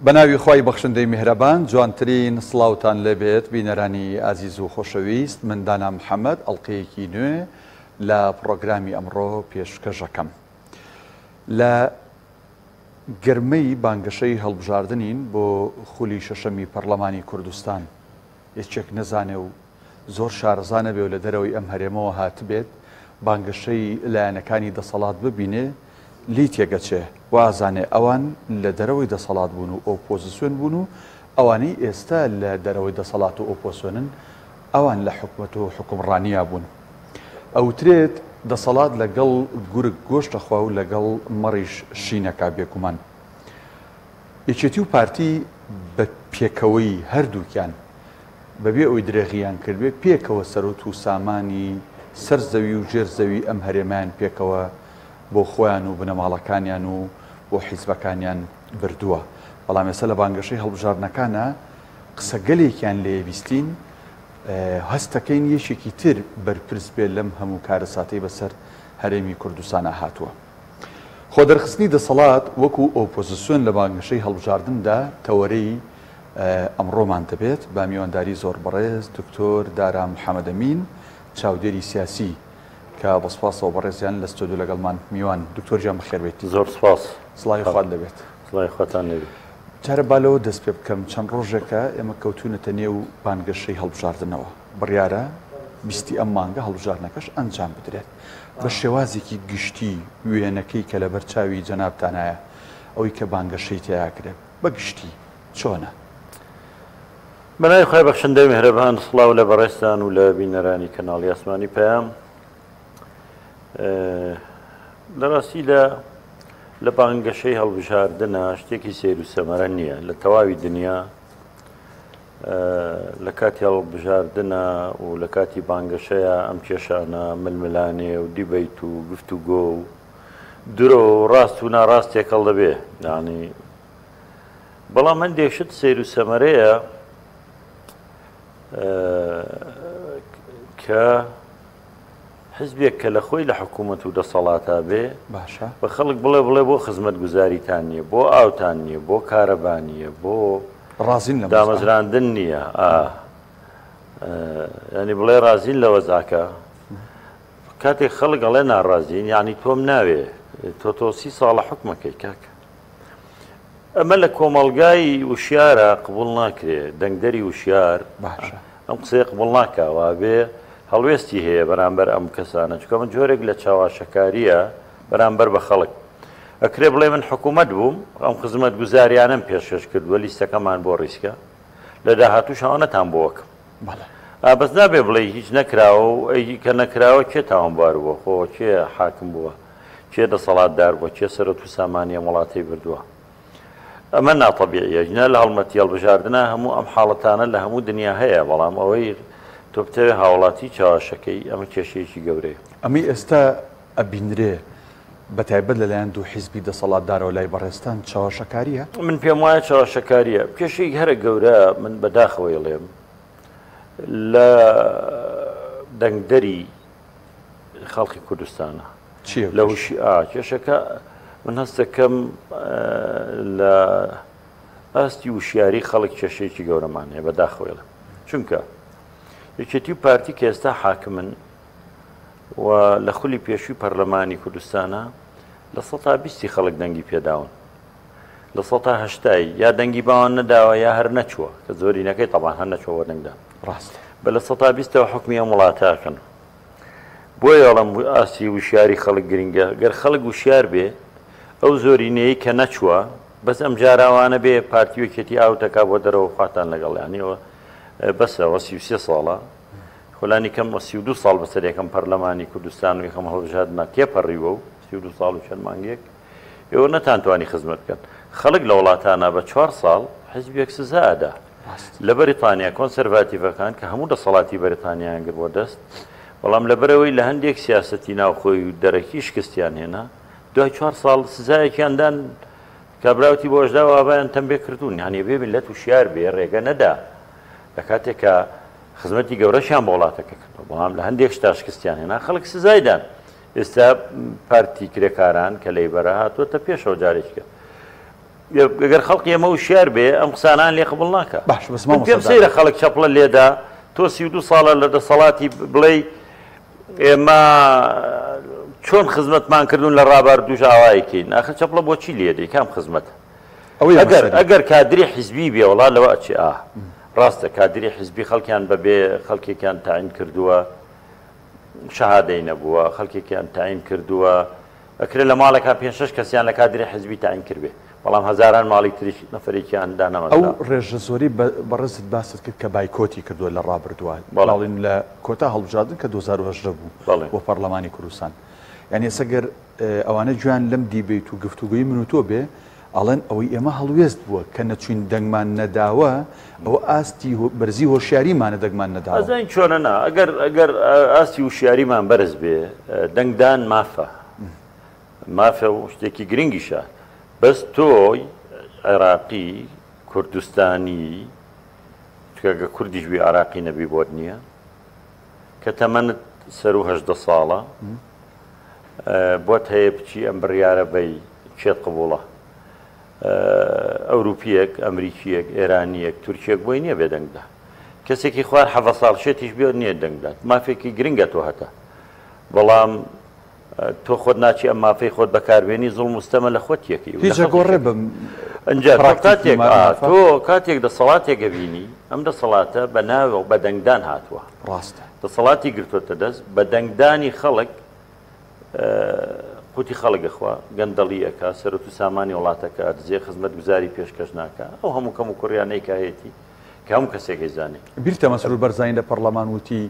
بەناوی خوای بەخشندەی میهرەبان جوانترین سڵاوتان لێبێت بینەرانی ئازیز و خۆشەویست من دانا محەمەد ئەڵقەیەکی نوێ لە پڕۆگرامی ئەمڕۆ پێشکەشەکەم لە گەرمەی بانگەشەی هەڵبژاردنین بۆ خولی شەشەمی پەرلەمانی کوردستان یەکێک نەزانێ و زۆر شارەزا نەبێ و لە دەرەوەی ئەم هەرێمەوە هاتبێت بانگەشەی لایەنەکانی دەسەڵات ببینێ لێی تێگەچێ وازانێ ئەوان لە دەرەوەی دەسەڵات بوون و ئۆپۆزسیۆن بوون و ئەوانەی ئێستا لە دەرەوەی دەسەڵات و ئۆپۆسیۆنن ئەوان لە حکومەت و حوکمڕانیا بوون. ئەوترێت دەسەڵات لە گەڵ گورگ گۆشت ئەخوا و لە گەڵ مەڕیش شینەکا بێگومان یەکێتی و پارتی بە پێکەوەی هەردووکیان بەبێ ئەوەی درێغییان کردبێ پێکەوە سەروت و سامانی سەر زەوی و ژێر زەوی ئەم هەرێمەیان پێکەوە بۆ خۆیان و بنەماڵەکانیان و بۆ حیزبەکانیان بردووە. بەڵام ئێستا لە بانگەشەی هەڵبژاردنەکانا قسەگەلێکیان لێ بیستین هەستەکەین یەکێکی تر بەرپرس بێ لەم هەموو کارەساتەی بەسەر هەرێمی کوردستانا هاتووە. خۆدەرخستنی دەسەڵات وەکو ئۆپۆزسیۆن لە بانگەشەی هەڵبژاردندا تەوەرەی ئەمڕۆمان دەبێت بە میوانداری زۆر بەڕێز دکتۆر دارا محەمەدەمین چاودێری سیاسی کە بە سوپاسەوە بەڕێزیان لە ستۆدیۆ لەگەڵمان میوان. دکتۆر گیان بەخێر بێیت. زۆر سوپاس. سڵاوی خوات لێبێت. سڵاوی خواتان لێبێت. جارە با لەوە دەست پێ بکەم چەند ڕۆژێکە ئێمە کەوتوونەتە نێو بانگەشەی هەڵبژاردنەوە. بڕیارە بیستی ئەم مانگە هەڵبژاردنەکەش ئەنجام بدرێت. بە شێوازێکی گشتی وێنەکەی کە لەبەر چاوی جەنابتانایە ئەوەی کە بانگەشەی تیا کرێت بە گشتی چۆنە؟ بەناوی خوای بەخشندەی میهرەبان سڵاو لە بەڕێزتان و لە بینەرانی کەناڵی ئاسمانی پەیام. لە ڕاستیدا لە بانگەشەی هەڵبژاردنە شتێکی سەیر و سەمەرە نییە لە تەواوی دنیا لە کاتی هەڵبژاردنە و لە کاتی بانگەشەیە ئەم کێشانە ململانێ و دیبەیت و گفتوگۆ و درۆ و ڕاست و ناڕاست تێکەڵ دەبێ یانی بەڵام هەندێک شت سەیر و سەمەرەیە کە حزبێک کە لە خۆی لە حکوومەت و دەسەڵاتا بێ باشە بە خەڵک بڵێ بڵێ بۆ خزمەتگوزاریتان نییە بۆ ئاوتان نییە بۆ کارەبا نییە بۆ ڕازین لە دامەزراندن نییە ینی بڵێ ڕازین لە وەزعەکە کاتێک خەڵک ئەڵێ ناڕازین یعنی تۆم ناوێ تۆ تۆ سی ساڵە حکومەکەی کاکە ئەمە لە کۆمەڵگای وشیارا قبوڵ ناکرێ، دەنگدەری وشیار باشە. ئەم قسەیە قبوڵ ناکا، وابێ هەڵوێستی هەیە بەرامبەر ئەم کەسانە، چونکە ئەمە جۆرێک لە چەواشەکارییە بەرامبەر بە خەڵک. ئەکرێ بڵێ من حکوومەت بووم، ئەم خزمەتگوزاریانەم پێشکەش کردووە، لیستەکەمان بۆ ڕیزکە، لە داهاتووش ئەوانەتان بۆ ئەکەم. بەڵێ. ئا بەس نابێ بڵێی هیچ نەکراوە و ئەی کە نەکراوە کێ تاوانبار بووە، خۆ کێ حاکم بووە؟ کێ دەسەڵاتدار بووە، کێ سەرەت و سامانی ئەم وڵاتەی بردووە؟ ئەمە ناتەبیعیە. ژنە لە هەڵمەتی هەڵبژاردنا هەموو ئەم حاڵەتانە لە هەموو دنیا هەیە، بەڵام ئەوەی تۆ بتەوێ هاوڵاتی چەواشەکەی ئەمە کێشەیەکی گەورەیە. ئەمەی ئێستا ئەبینرێ بە تایبەت لەلایەن دوو حیزبی دەسەڵاتدارەوە لای بەڕێزتان چەواشەکارییە؟ من پێم وایە چەواشەکارییە. کێشەی هەرە گەورە من بەداخەوە ئەڵێم لە دەنگدەری خەڵکی کوردستانە. چییە لە وشی ئا کێشەکە من هەستەکەم لە ئاستی وشیاری خەڵک کێشەیەکی گەورەمان هەیە بەداخەوە ئەڵێم چونکە یەکێتی و پارتی کە ئێستا حاکمن و لە خولی پێشووی پەرلەمانی کوردستانە 20%ی خەڵک دەنگی پێداون 80%ی یا دەنگی باوان نەداوە یا هەر نەچووە کە زۆرینەکەی تەبان هەر نەچووە دەنگدان ڕاستە بە 20%ەوە حکومی ئەم وڵاتەکەن بۆیە ئەڵێم ئاستی وشیاری خەڵک گرنگە، گەر خەڵک وشیار بێ ئەو زۆرینەیەی کە نەچووە بەس ئەم جاراوانە بێ پارتی و یەکێتی ئاوت ئەکا بۆ دەرەوە خواتان لەگەڵ یانی ئەوە بەسە ئەوە 33 ساڵە خۆلانی کەم 32 ساڵ بەسەر یەکەم پەرلەمانی کوردستان و یەکەم هەڵبژاردنا تێپەڕیوە و 32 ساڵ و چەند مانگێک ئێوە نەتانتوانی خزمەت بکەن. خەڵک لە وڵاتانا بە چوار ساڵ حیزبێک سزا ئەدا. لە بەریتانیا کۆنسەرڤاتیڤەکان کە هەموو دەسەڵاتی بەریتانیایان گرت بۆ دەست، بەڵام لەبەرئەوەی لە هەندێک سیاسەتی ناوخۆی و دەرەکی شکستیان هێنا، دوای چوار ساڵ سزایەکیان دان کابرا وتی بۆ ئەژدا و ئابایان تەمبێ کردوون. یانی ئەبێ میللەت وشیار بێ ڕێگە نەدا لە کاتێک کە خزمەتی گەورەشیان بۆ وڵاتەکە کردووە، بەڵام لە هەندێک شتا شکستیان هێنا خەڵک سزای دان. ئێستا پارتی کرێکاران کە لەیبەرە هاتووەتە پێشەوە جارێکیکە. گەر خەڵکی ئێمە وشیار بێ ئەم قسانان لێ قبوڵ ناکا. باش بەس من پێم مامۆستا سەیرە دانا. خەڵک چەپڵە لێدا تۆ 32 ساڵە لە دەسەڵاتی بڵێی ئێمە چۆن خزمەتمان کردوون لە ڕاباردووش ئاوای کەین ئاخر چەپڵە بۆچی لێدەی کام خزمەتە؟ ئەوەیە ئەگەر مەسەلە. ئەگەر کادری حیزبی بێ وەڵا لەوە ئەچێ ئا ڕاستە کادری حیزبی خەڵکیان بەبێ خەڵکێکیان تاین کردووە شەهادەی نەبووە خەڵکێکیان تاین کردووە ئەکرێ لە ماڵێکا پێنج شەش کەسیان لە کادری حیزبی تاین کردبێ بەڵام هەزاران ماڵی تریش نەفەرێکیان ئەو دانەمەزراوە. ڕێژە زۆرەی بەڕێزت باست کرد کە بایکۆتی کردووە لە ڕابردووە بەڵێ. باڵین لە کۆتا هەڵبژاردن کە 2018 بوو بەڵێ. بۆ پەڕلەمانی کوردستان یانی ئێستا گەر ئەوانە گوێیان لەم دیبەیت و گفتوگۆی من و تۆ بێ ئەڵێن ئەوەی ئێمە هەڵوێست بووە کە نەچوین دەنگمان نەداوە ئەوە ئاستی بەرزی هۆشیاریمانە دەنگمان نەداوە. ئەزانی چۆنە نا ئەگەر ئەگەر ئاستی وشیاریمان بەرز بێ دەنگدان مافە مافە و شتێکی گرنگیشە بەس تۆی عێراقی کوردستانی چونکە گە کوردیش بی عێراقی نەبی بۆت نییە کە تەمەنت سەرو 18 ساڵە بۆت هەیە بچی ئەم بڕیارە بەی کێت قبوڵە ئەوروپیەک ئەمریکیەک ئێرانیەک تورکیەک بۆی نییە بێ دەنگدا کەسێکی خوار حەڤە ساڵ شێتیش بێت نییە دەنگدات مافێکی گرنگە تۆ هەتە بەڵام تۆ خۆت ناچی ئەم مافەی خۆت بەکاربێنی زوڵم و ستەمە لە خۆت یەکەی و لە هیچ خەڵکیش ئەگۆڕێ یەکەی. بەم ئنجا تۆ پراکتیکی کاتێک ئا مافە؟ تۆ کاتێک دەسەڵاتێک ئەبینی ئەم دەسەڵاتە بە ناوە بە دەنگدان هاتووە ڕاستە. دەسەڵاتی گرتۆتە دەست بە دەنگدانی خەڵک قوتی خەڵک ئەخوا، گەندەڵی ئەکا، سەروەت و سامانی وڵاتەکە ئەدزێ، خزمەتگوزاری پێشکەش ناکا، ئەو هەموو کەموکوڕیانەی کە هەیەتی کە هەموو کەسێک ئەیزانێ. بیرتە مەسرور بەرزانی لە پەڕلەمان وتی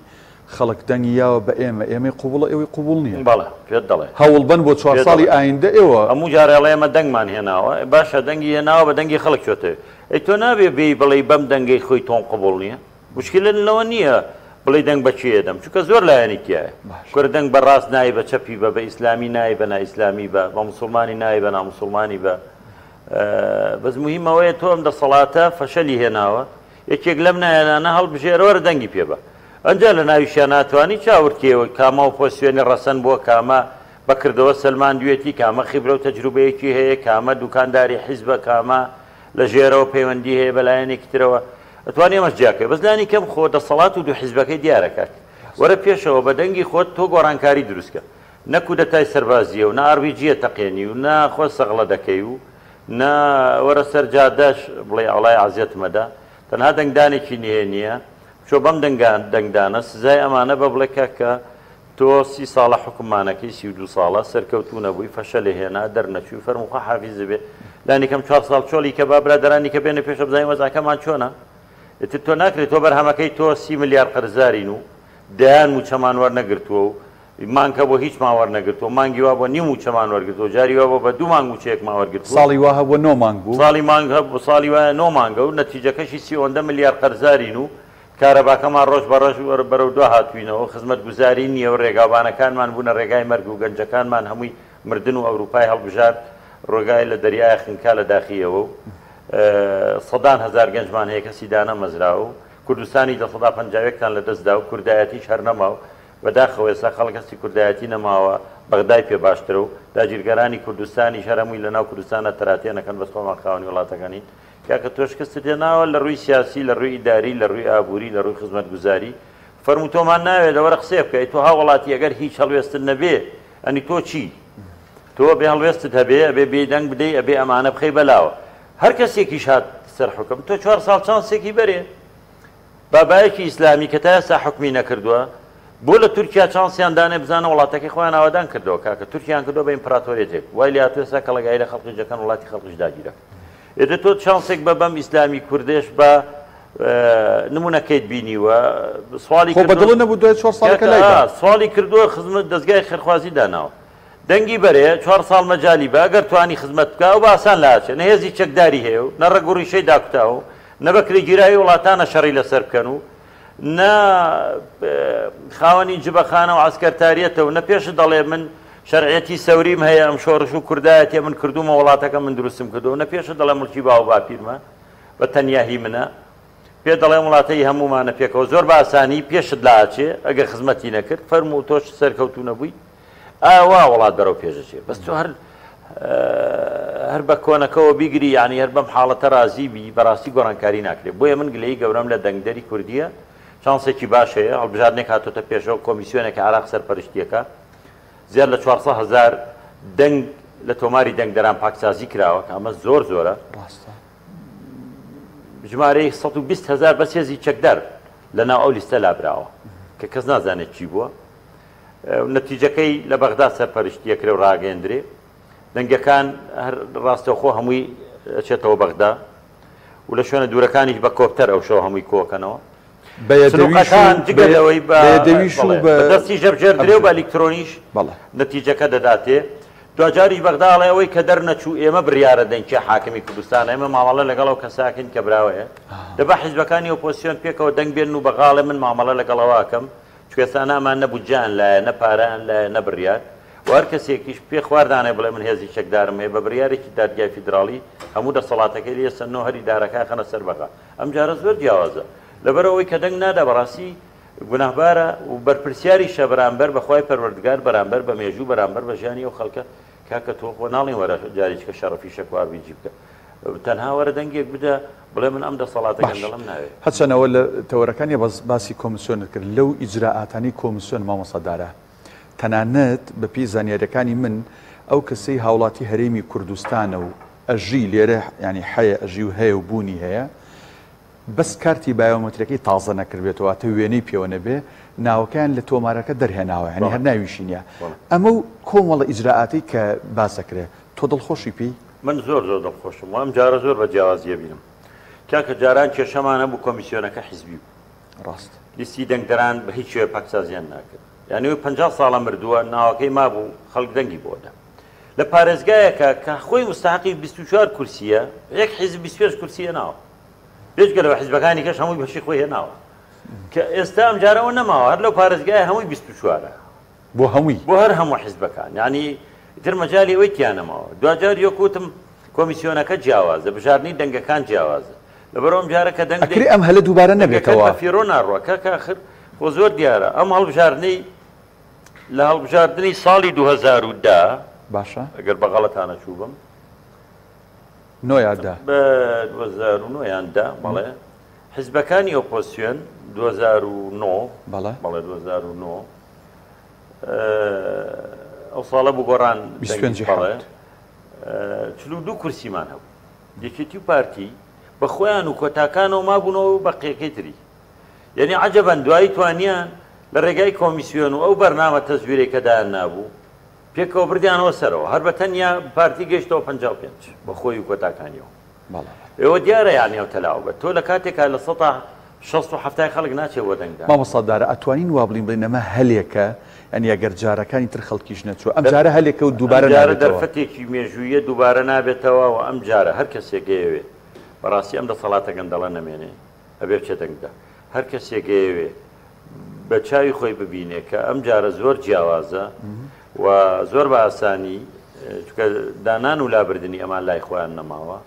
خەڵک دەنگی یاوە بە ئێمە، ئێمەی قبوڵە ئێوەی قبوڵ نییە. بەڵێ پێت دەڵێ. هەوڵبەن بۆ چوار پێت ساڵی دەڵێ. ئایندە ئێوە. هەموو جارێ ئەڵێ ئێمە دەنگمان هێناوە، باشە دەنگی هێناوە بە دەنگی خەڵک چۆتەوێ. ئەی تۆ نابێ بێی بڵێی بەم دەنگەی خۆی تۆم قبوڵ نییە؟ موشکیلە لەوە نییە بڵێی دەنگ بە کێ ئەدەم چونکە زۆر لایەنی تیایە کورە دەنگ بە ڕاست نای بە چەپی بە بە ئیسلامی نای بە نائیسلامی بە بە موسڵمانی نای بە ناموسڵمانی بە بەس موهیم ئەوەیە تۆ ئەم دەسەڵاتە فەشەلی هێناوە یەکێک لەم نایەنانە هەڵبژێرە وەرە دەنگی پێ بە ئەنجا لە ناویشیان ناتوانی چاورکێوە کامە ئۆپۆزسیۆنی ڕەسەن بووە کامە بەکردەوە سەلماندوێتی کامە خیبرە و تەجروبەیەکی هەیە کامە دوکانداری حیزبە کامە لە ژێرەوە پەیوەندی هەیە بە لایەنێکی ترەوە ئەتوانی ئەمەش جیاکەی بەس لانی کەم خۆ دەسەڵات و دوو حیزبەکەی دیارە کاک وەرە پێشەوە بە دەنگی خۆت تۆ گۆڕانکاری دروست کە نە کودەتای سەربازیە و نە ئاڕبیجیە تەقێنی و نە خۆ سەغڵە دەکەی و نە وەرە سەر جادەش بڵێ ئەڵای عەزێتمەدە تەنها دەنگدانێکی نهێنیە بچۆ بەم دەنگان دەنگدانە سزای ئەمانە بە بڵێ کاکە تۆ سی ساڵە حوکممانەکەی 32 ساڵە سەرکەوتوو نەبووی فەشەلێ هێنا دەرنەچووی فەرموو خوا حافیزت بێ لانی کەم چوار ساڵ چۆڵی کە با برادەرانی کە بێنە پێشە بزانین وەزعەکەمان چۆنە ئیتر تۆ ناکرێت تۆ بەرهەمەکەی تۆ سی ملیار قەرزارین و دەیان مووچەمان وەرنەگرتووە و مانگ هەبووە هیچمان وەرنەگرتووە مانگی وا بووە نیو مووچەمان وەرگرتووە جاری وا بووە بە دوو مانگ مووچەیەکمان وەرگرتووە. ساڵی وا هەبووە نۆ مانگ بوو. ساڵی مانگ هەبوو ساڵی وایە نۆ مانگە و نەتیجەکەشی سی ئۆندە ملیار قەرزارین و کارەباکەمان ڕۆژ بە ڕۆژ بەرەو دوا هاتووینەوە، خزمەتگوزاری نییە و ڕێگاوبانەکانمان بوونە ڕێگای مەرگ و گەنجەکانمان هەمووی مردن و ئەوروپای هەڵبژارد ڕێگای لە دەریایە خنکا لە داخی ئێوە و سەدان هەزار گەنجمان هەیە کەسی دانەمەزراوە و کوردستانی 51%تان لە دەست دا و کوردایەتیش هەر نەما و بەداخەوە ئێستا خەڵک هەستی کوردایەتی نەماوە بەغدای پێ باشترە و داگیرکەرانی کوردستانیش هەر هەمووی لە ناو کوردستانا تەراتێنەکەن بەس خۆمان خاوەنی وڵاتەکەنین. کاکە تۆ شکستت هێناوە لە ڕووی سیاسی لە ڕووی ئیداری لە ڕووی ئابووری لە ڕووی خزمەتگوزاری فەرموو تۆمان ناوێت لەوەرە قسەیە بکە ئەی تۆ هاوڵاتی ئەگەر هیچ هەڵوێستت نەبێ ئەنی تۆ چی تۆ بێ هەڵوێستت هەبێ ئەبێ بێ دەنگ بدەی ئەبێ ئەمانە بخەی بەلاوە هەر کەسێکیش هات سەر حوکم تۆ چوار ساڵ چانسێکی بەرێ بابایەکی ئیسلامی کە تا ئێستا حوکمی نەکردووە بۆ لە تورکیا چانسیان دانێ بزانە وڵاتەکەی خۆیان ئاوادان کردەوە کاکە تورکیان کردووە بە ئیمپراتۆریەتێک وای لێهاتووە ئێستا کەڵەگایی لە خەڵقیش دەکەن وڵاتی خەڵقیش داگیرەکەن ئێدە تۆ چانسێک بە بەم ئیسلامی کوردێش بە نمونەکەیت بینیوە سوالی خۆ بەدڵ نەبوو دوای چوار ساڵەکە لای دا. سوالی کردووە خزمەت دەزگای خێرخوازی داناوە دەنگی بەرێ چوار ساڵ مەجالی بە ئەگەر توانی خزمەت بکا ئەو بە ئاسان لاچێ نە هێزی چەکداری هەیە و نە ڕەگ و ڕیشەی داکوتاوە و نە بە کرێگیراوی وڵاتانە شەڕی لەسەر بکەن و نە خاوەنی جبەخانە و عەسکەرتاریەتە و نە پێشت دەڵێ من شەرعیەتی سەوریم هەیە ئەم شۆڕش و کوردایەتیە من کردوومە وڵاتەکە من دروستم کردووە و نە پێشت دەڵێ موڵکی باو و باپیرمە بە تەنیا هی منە پێت دەڵێم وڵاتە هی هەموومانە پێکەوە زۆر بە ئاسانی پێشت لاچێ ئەگەر خزمەتی نەکرد فەرموو تۆش سەرکەوتوو نەبووی ئاوا وڵات بەرەو پێش دەچێ بەس تۆ هەر هەر بە کۆنەکەوە بیگری یانی هەر بەم حاڵەتە رازی بی بەڕاستی گۆڕانکاری ناکرێت بۆیە من گلەیی گەورەم لە دەنگدەری کوردیە چانسێکی باش هەیە هەڵبژاردنێک هاتۆتە پێشەوە کۆمیسیۆنێک عێراق سەرپەرشتیەکە زیاد لە 400 هەزار دەنگ لە تۆماری دەنگدەران پاکسازی کراوە کە ئەمە زۆر زۆرە ڕاستە ژمارەی 120 هەزار بەس هێزی چەکدار لە ناو ئەو لیستە لابراوە کە کەس نازانێت چی بووە نەتیجەکەی لە بەغدا سەرپەرشتی ئەکرێ و ڕاگەیەندرێ. دەنگەکان هەر ڕاستەوخۆ هەمووی ئەچێتەوە بەغدا و لە شوێنە دوورەکانیش بە کۆپتەر ئەو شەوە هەمووی کۆکەنەوە. بە یەدەویش و سنوقەکان جگە لەوەی بە بە یەدەویش و بەڵێ بە بە دەستی ژەبژێردرێ و بە ئەبژێر. ئەلیکترۆنیش بەڵێ. نەتیجەکە دەداتێ. دواجاریش بەغدا ئەڵێ ئەوەی کە دەرنەچوو ئێمە بڕیارە دەین کێ حاکمی کوردستانە، ئێمە مامەڵە لەگەڵ ئەو کەسە ئەکەین کە براوەیە. دەبا حیزبەکانی ئۆپۆزسیۆن پێکەوە دەنگ بێنن و بەغا ئەڵێ من مامەڵە لەگەڵ ئەوە ئەکەم. چونکە ئێستا نە ئەمان نە بودجەیان لایە، نە پارەیان لایە، نە بڕیار و هەر کەسێکیش پێ خوار دانێ بڵێ من هێزی چەکدارم هەیە بە بڕیارێکی دادگای فیدراڵی هەموو دەسەڵاتەکەی لێ سەننەوە هەر ئیدارەکە ئەخەنە سەر بەغا. ئەم جارە زۆر جیاوازە. لەبەر ئەوەی کە دەنگ نادا بەڕاستی گوناهبارە و بەرپرسیاریشە بەرامبەر بە خوای پەروەردگار، بەرامبەر بە مێژوو، بەرامبەر بە ژیانی ئەو خەڵکە. کاکە تۆ خۆ ناڵێین وەرە جارێکیکە شەڕەفی شەکوار بیجی بکە. تەنها وەرە دەنگێک بدە بڵێ من ئەم دەسەڵاتە باش گەندەڵەم ناوێ. هەرچەند ئەوە لە تەوەرەکان نیە بەس باسی کۆمسیۆنت کرد لەو ئیجرائاتانەی کۆمسیۆن مامۆستا دارا تەنانەت بە پێی زانیاریەکانی من ئەو کەسەی هاوڵاتی هەرێمی کوردستانە و ئەژی لێرە یانی حەیە ئەژی و هەیە و بوونی هەیە بەس کارتی بایۆمەتریەکەی تازە نەکردبێتەوە واتە وێنەی پێوە نەبێ ناوەکەیان لە تۆمارەکە دەرهێناوە یانی هەر ناویشی نیە ئەمە و کۆمەڵە ئیجرائاتەی کە باس دەکرێ تۆ دڵخۆشی پێی؟ من زۆر زۆر دڵخۆشم و ئەم جارە زۆر بە جیاوازی ئەبینم کاکە جاران کێشەمان هەبوو کۆمیسیۆنەکە حیزبی بوو ڕاست لیستی دەنگدەران بە هیچ شێوەیە پاکسازیان ناکرد یانی ئەوی 50 ساڵە مردووە ناوەکەی مابوو خەڵک دەنگی بۆ دا لە پارێزگایەکە کە خۆی مستحقی 24 کورسیە یەک حیزب 25 کورسی هێناوە بێجگە لەوە حیزبەکانی کەش هەمووی بەشی خۆی هێناوە کە ئێستا ئەم جارەوە نەماوە هەر لەو پارێزگای هەمووی 24ە بۆ هەمووی؟ بۆ هەر هەموو حیزبەکان یانی ئیتر مەجالی ئەوەی تیا نەماوە. دواجار یۆک وتم کۆمیسیۆنەکە جیاوازە، بژاردنی دەنگەکان جیاوازە. لەبەرئەوە ئەم جارە کە دەنگ ئەکرێ ئەم هەلە دووبارە دەنگەکەت نەبێتەوە؟ بە فیڕۆ ناڕوا کاکە ئاخر خۆ زۆر دیارە ئەم هەڵبژاردنەی لە هەڵبژاردنی ساڵی 2010 باشە. ئەگەر بە غەڵەتا نەچووبم نۆ یا دە؟ بە 2009 یان دە بەڵێ حیزبەکانی ئۆپۆزسیۆن 2009 بەڵێ. بەڵێ 2009 ئەو ساڵە بوو گۆڕان 25 بەڵێ حەوت. 42 کورسیمان هەبوو یەکێتی و پارتی بە خۆیان و کۆتاکانەوە مابوونەوە و بەقیەکەی تری یعنی عەجەبەن دوایی توانیان لە ڕێگای کۆمیسیۆن و ئەو بەرنامە تەزویرەی کە دایان نابوو پێکەوە بردیانەوە سەرەوە هەر بە تەنیا پارتی گەیشتەوە 55 بە خۆی و کۆتاکانیەوە بەڵێ. ئێوە دیارە یانی ئەو تەلاوبە تۆ لە کاتێکا لە سەتا شەست و حەفتای خەڵک ناچێ بۆ دەنگدان. مامۆستا دارا ئەتوانین وا بڵین بڵێین ئەمە هەلێکە یانی ئەگەر جارەکانی تر خەڵکیش نەچووە ئەم جارە هەلێکە و ئەم دووبارە جارە نابێتەوە. دەرفەتێکی مێژوویە دووبارە نابێتەوە و ئەم جارە هەر کەسێک ئەیەوێ بەڕاستی ئەم دەسەڵاتە گەندەڵە نەمێنێ ئەبێ بچێ دەنگ بدا هەر کەسێک ئەیەوێ بە چاوی خۆی ببینێ کە ئەم جارە زۆر جیاوازە و زۆر بە ئاسانی چونکە دانان و لابردنی ئەمان لای خۆیان نەماوە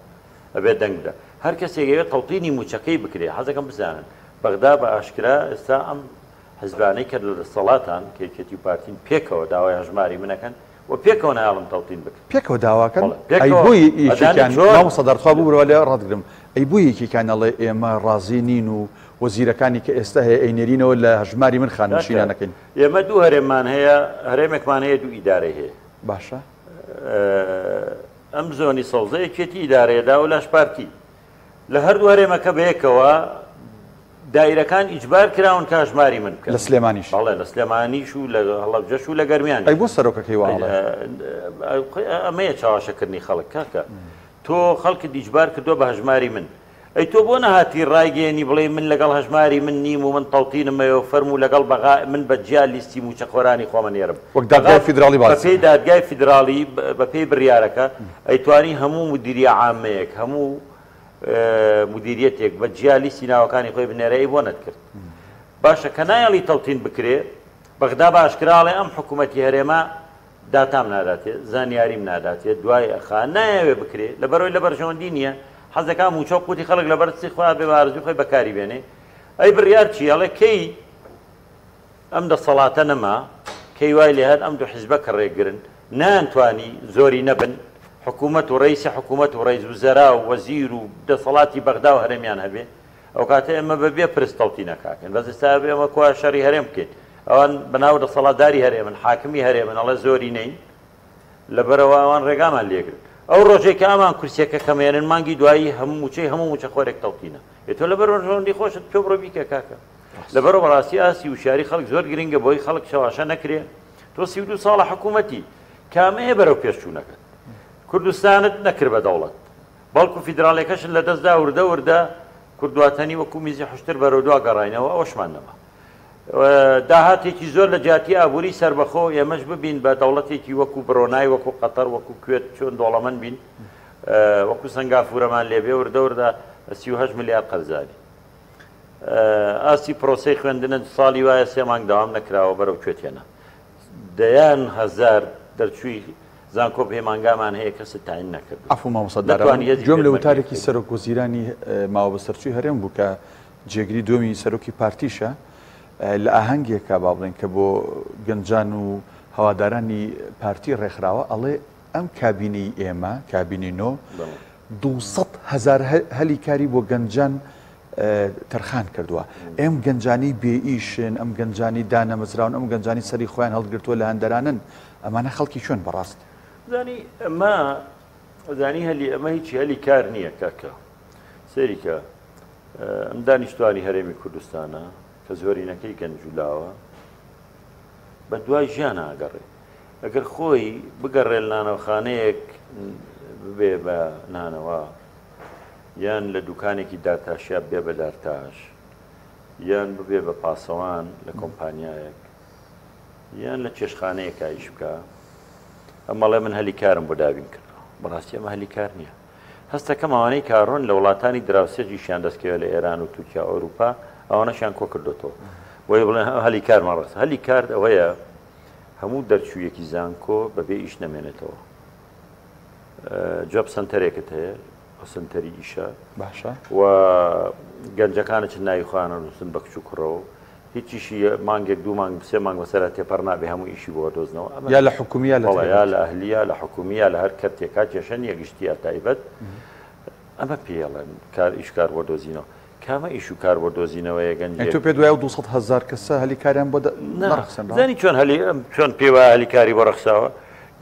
ئەبێت دەنگ بدە هەر کەسێک ئەوێت تەوتینی موچەکەی بکرێ حەزەکەم بزانن بەغدا بە ئاشکرا ئێستا ئەم حزبانەی کە لە دەسەڵاتان کە یەکێتی و پارتین پێکەوە داوای هەژماری من ئەکەن و پێکەوە نایەڵن تەوتین بکرێ. پێکەوە داواکەن؟ بەڵێ ئەی پێکەوە بۆ ئەزانی یەکێکیان چۆن؟ مامۆستا دارتخوا ببورە لێ ڕاتگرم ئەی بۆ یەکێکیان ئەڵێ ئێمە ڕازی نین و وەزیرەکانی کە ئێستا هەیە ئەینێرینەوە لە هەژماری من کاکە خانەنشینان ئەکەین؟ ئێمە دوو هەرێممان هەیە هەرێمێکمان هەیە دوو ئیدارەی هەیە. باشە. ئەم زۆنی سەوزە یەکێتی ئیدارەیە دا و لاش پارتی لە هەردوو هەرێمەکە بەیەکەوە دایرەکان ئیجبار کراون کە هەژماری من بکەن. لە سلێمانیش؟ بەڵێ لە سلێمانیش و لە هەڵەبجەش و لە گەرمیانیش. ئەی بۆ سەرۆکەکەی وا ئەڵێ؟ ئەمەیە چاواشەکردنی خەڵک کاکە تۆ خەڵکت ئیجبار کردووە بە هەژماری من ئەی تۆ بۆ نەهاتی ڕایگەیەنی بڵێی من لەگەڵ هەژماری من نیم و من تەوتینم مەوێ و فەرموو لەگەڵ بەغا من بە جیا لیستی مووچەخۆرانی خۆمە نێرم وەک دادگای بەغا فیدراڵی باسی بەپێی دادگای فیدراڵی بەپێی بڕیارەکە ئەیتوانی هەموو مودیریە عامەیەک هەموو مودیریەتێک بە جیا لیستی ناوەکانی خۆی بنێرێ ئەی بۆ نەتکرد باشە کە نایەڵی تەوتین بکرێ بەغدا بە ئاشکرا ئەڵێ ئەم حکوومەتی هەرێمە داتام ناداتێ، زانیاریم ناداتێ، دوای ئەخا، نایەوێ بکرێ، لەبەرئەوەی لە بەرژەوەندی نییە، حەز دەکا مووچە و قوتی خەڵک لەبەر دەستی خۆیا بێ بە ئارەزووی خۆی بەکاری بێنێ. ئەی بڕیار چییە؟ ئەڵێ کەی ئەم دەسەڵاتە نەما، کەی وای لێهات ئەم دوو حیزبە کە ڕێکگرن، نەیانتوانی زۆری نەبن، حکوومەت و ڕئیسی حکوومەت و ڕئیس وزەرا و وەزیر و دەسەڵاتی بەغدا و هەرێمیان هەبێ ئەوکاتە ئێمە بە بێ پرس تەوتین ئەکاکەین بەس ئێستا ئەبێ ئێمە کوا شەڕی هەرێم بکەین ئەوان بەناو دەسەڵاتداری هەرێمن حاکمی هەرێمن ئەڵێ زۆرینەین لەبەرئەوە ئەوان ڕێگامان لێگرن ئەو ڕۆژەی کە ئەمان کورسیەکە کەمێنن مانگی دوایی هەموو موچەی هەموو موچەخۆرێک تەوتینە ئێ تۆ لەبەر بەرژەوەندی خۆشت تۆ بڕۆ بیکە کاکە لەبەرەوە بەڕاستی ئاستی وشیاری خەڵک زۆر گرنگە بۆی خەڵک چەواشە نەکرێ تۆ 32 ساڵە حکوومەتی کامەیە بەرەو پێشچوونەکەت کوردستانت نەکرد بە دەوڵەت بەڵکو فیدراڵیەکەشت لەدەستدا وردە وردە کوردواتەنی وەکو میزی حشتر بەرەو دوا گەڕاینەوە ئەوەشمان نەما داهاتێکی زۆر لە جیاتی ئابووری سەربەخۆ ئێمەش ببین بە دەوڵەتێکی وەکو برۆنای وەکو قەتەر وەکو کوێت چۆن دەوڵەمەند بین وەکو سنگافورەمان لێبێ وردە وردە 38 ملیار قەرزاری ئاستی پرۆسەی خوێندنە ساڵی وایە سێ مانگ داوام نەکراوە بەرەو کوێتێنە دەیان هەزار دەرچووی زانکۆ پەیمانگامان هەیە کەست تاین نەکردووە. عەفو مامۆستا دارا من گوێم لە وتارێکی سەرۆک وەزیرانی ماوە بەسەرچووی هەرێم بوو کە جێگری دووەمی سەرۆکی پارتیشە لە ئاهەنگێکا با بڵێن کە بۆ گەنجان و هەوادارانی پارتی ڕێکخراوە ئەڵێ ئەم کابینەی ئێمە کابینەی نۆ 200 هەزار هەلی کاری بۆ گەنجان تەرخان کردووە. ئەم گەنجانەی بێ ئیشن، ئەم گەنجانەی دانەمەزراون، ئەم گەنجانەی سەری خۆیان هەڵگرتووە لە هەندەرانن، ئەمانە خەڵکی کوێن بەڕاست؟ زانی ئەمە زانی هەلی ئەمە هیچی هەلی کار نییە کاکە سەیری کە ئەم دانیشتوانی هەرێمی کوردستانە کە زۆرینەکەی گەنج و لاوە بە دوای ژیان ئاگەڕێ ئەگەر خۆی بگەڕێ لە نانەوخانەیەک ببێ بە نانەوە یان لە دوکانێکی دارتاشیا ببێ بە دارتاش، یان ببێ بە پاسەوان لە کۆمپانیایەک، یان لە چێشتخانەیەکا ئیش بکا، ئەم ئەڵێ من هەلی کارم بۆ دابین کردووە. بەڕاستی ئەمە هەلی کار نییە. هەستەکەم ئەوانەی کارۆن لە وڵاتانی دراوسێش ئیشیان دەست کەوێ لە ئێران و تورکیا و ئەوروپا ئەوانەشیان کۆ کردۆتەوە. بۆیە بڵێن هەلی کارمان ڕەخسا. هەلی کار ئەوەیە هەموو دەرچوویەکی زانکۆ بەبێ ئیش نەمێنێتەوە. job center ێکت هەیە ئەو سنتەری ئیشە باشە و گەنجەکانە چ ناوی خۆیان نووسن بە کچ و کوڕەوە هیچیشی مانگێک دوو مانگ سێ مانگ بەسەر تێپەڕ نابێ هەموو ئیشی بۆ دۆزنەوە ئەمە یا لە حکومیە لە یا لە ئەهلیە لە حکومیە لە هەر کەرتێکا کێشە نییە گشتیە تایبەت ئەمە پێڵێن کار ئیشکار بۆ دۆزینەوە کامە ئیش و کار بۆ دۆزینەوەیە گەنجێک؟ تۆ پێت وایە ئەو 200 هەزار کەسە هەلی کاریان بۆ نەڕەخسێنراوە؟ زانی چۆن هەلی چۆن پێی وایە هەلی کاری بۆ ڕەخساوە؟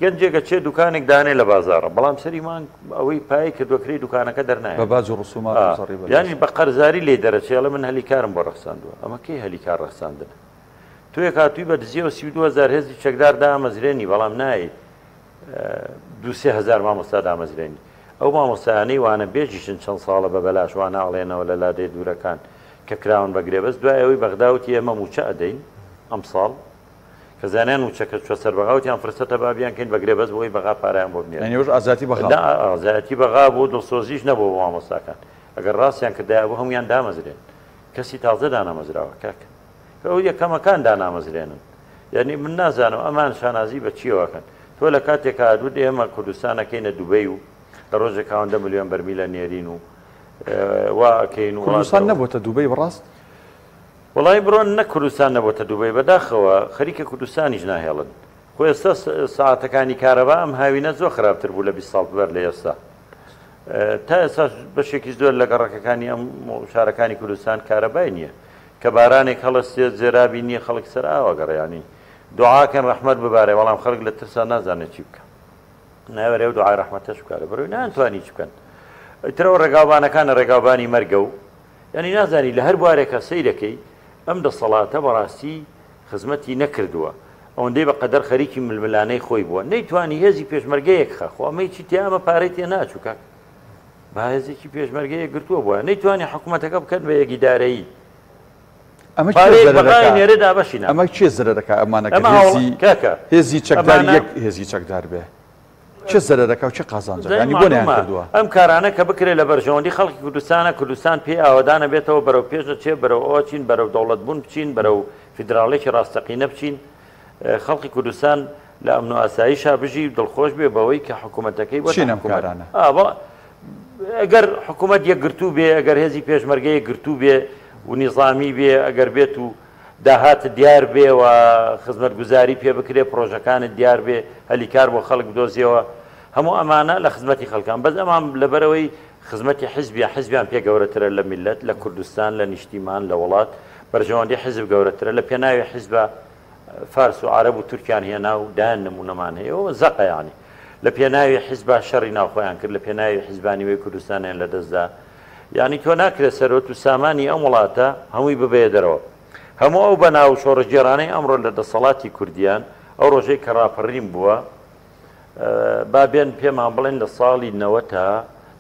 گەنجێک ئەچێ دوکانێک دانێ لە بازاڕە بەڵام سەری مانگ ئەوەی پایەی کردووە کرێی دوکانەکە دەرنایەت بە باج و ڕسومات و زەڕیبە یانی بە قەرزاری لێی دەرەچێ ئەڵێ من هەلی کارم بۆ ڕەخساندووە ئەمە کەی هەلی کار ڕەخساندنە؟ تۆیەک هاتووی بە دزیەوە 32 هەزار هێزی چەکدار دامەزرێنی بەڵام نایەیت دوو سێ هەزار مامۆستا دامەزرێنی. ئەو مامۆستایانەی وانەبێژیشن چەند ساڵە بە بەلاش وانە ئەڵێنەوە لە لادێ دوورەکان کە کراون بە گرێبەست دوای ئەوەی بەغدا وتی ئێمە مووچە ئەدەین ئەمساڵ کە زانیان مووچەکە چوە سەر بەغا وتیان فرسەتە با بیانکەین بە گرێبەست بۆ ئەوەی بەغا پارەیان بۆ بنێرێت. یانی ئەوەش ئازایەتی بەغا بوو؟ نا ئازایەتی بەغا بوو دڵسۆزیش نەبوو بۆ مامۆستاکان ئەگەر ڕاستیان کردایە ئەبوو هەموویان دامەزرێن کەسی تازە دانەمەزراوە کاکە. ئەو یەکەمەکان دانامەزرێنن یانی من نازانم ئەمان شانازی بە چیەوە ئەکەن تۆ لە کاتێکا ئەدوت ئێمە کوردستان ئەکەینە دوبەی و لە ڕۆژێک ئەوەندە ملیۆن بەرمیل ئەنێرین و وا ئەکەین و کوردستان نەبۆتە دوبەی بەڕاست؟ وەڵی بڕۆن نە کوردستان نەبۆتە دوبەی بەداخەوە خەریکە کوردستانیش ناهێڵن خۆ ئێستا ساعتەکانی کارەبا ئەم هاوینە زۆر خراپتر بوو لە 20 ساڵ بەر لە ئێستا تا ئێستا بەشێکی زۆر لە گەڕەکەکانی ئەم شارەکانی کوردستان کارەبای نییە کە بارانێک هەڵەستێت زێرابی نیە خەڵک سەر ئاو ئەگەڕێ یانی دوعا کەن ڕەحمەت ببارێ بەڵام خەڵک لە ترسا نازانێت چی بکا ناوێرێ ئەو دوعای ڕەحمەتەش بکا لەبەرئەوەی نانتوانی هیچ بکەن ئیتر ئەو ڕێگاوبانەکانە ڕێگاوبانی مەرگە و یانی نازانی لە هەر بوارێکا سەیرەکەی ئەم دەسەڵاتە بەڕاستی خزمەتی نەکردووە ئەوەندەی بە قەدەر خەریکی ململانەی خۆی بووە نەیتوانی هێزی پێشمەرگە یەکخا خۆ ئەمەی چی تیا ئەمە پارەی تێ ناچوو کاک با هێزێکی پێشمەرگە یەکگرتووە بووە نەیتوانی حکوومەتەکە بکەن بە یەک ئیدارەیی. ئەمە کێ پارەیەک زەرەر بەغای ئەکا؟ نێرێ دابەشی ئەمە ناکا. کێ زەرەر ئەکا ئەمانە گەر ئەمە هاوڵ هێزی کاکە هێزی چەکدار ئەمانە یەک هێزی چەکدار بێ کێ زەرەر ئەکا و کێ قازانج ئەکا زانی یانی بۆ مەعلومە نەیانکردووە؟ ئەم کارانە کە بکرێ لە بەرژەوەندی خەڵکی کوردستانە کوردستان پێی ئاوەدان ئەبێتەوە بەرەو پێش ئەچێ بەرەو ئەوە چین بەرەو دەوڵەت بوون بچین بەرەو فیدراڵێکی ڕاستەقینە بچین خەڵکی کوردستان لە ئەمن و ئاسایشا بژی و دڵخۆش بێ بەوەی کە حکوومەتەکەی بۆتە چین ئەم حکوومەت. کارانە؟ ئا بەڵا ئەگەر حکوومەت یەکگرتوو بێ، ئەگەر هێزی پێشمەرگە یەکگرتوو بێ و نیزامی بێ، ئەگەر بێت و داهاتت دیار بێ و خزمەتگوزاری پێ بکرێ، پڕۆژەکانت دیار بێ، هەلی کار بۆ خەڵک بدۆزیەوە، هەموو ئەمانە لە خزمەتی خەڵکان بەس ئەمان لەبەرەوەی خزمەتی حزبیان حزبیان پێ گەورەترە لە میللەت لە کوردستان لە نیشتیمان لە وڵات بەرژەوەندی حزب گەورەترە لە پێناوی حزبە فارس و عەرەب و تورکیان هێنا و دایان نمونەمان هەیە و زەقە یانی لە پێناوی حزبا شەڕی ناوخۆیان کرد لە پێناوی حزبا نیوەی کوردستانیان لەدەستدا یانی تۆ ناکرێت سەرۆت و سامانی ئەم وڵاتە هەمووی ببەیە دەرەوە هەموو ئەو بەناو شۆڕشگێڕانەی ئەمڕۆ لە دەسەڵاتی کوردیان ئەو ڕۆژەی کە ڕاپەڕین بووە با بێن پێمان بڵێن لە ساڵی نەوەتا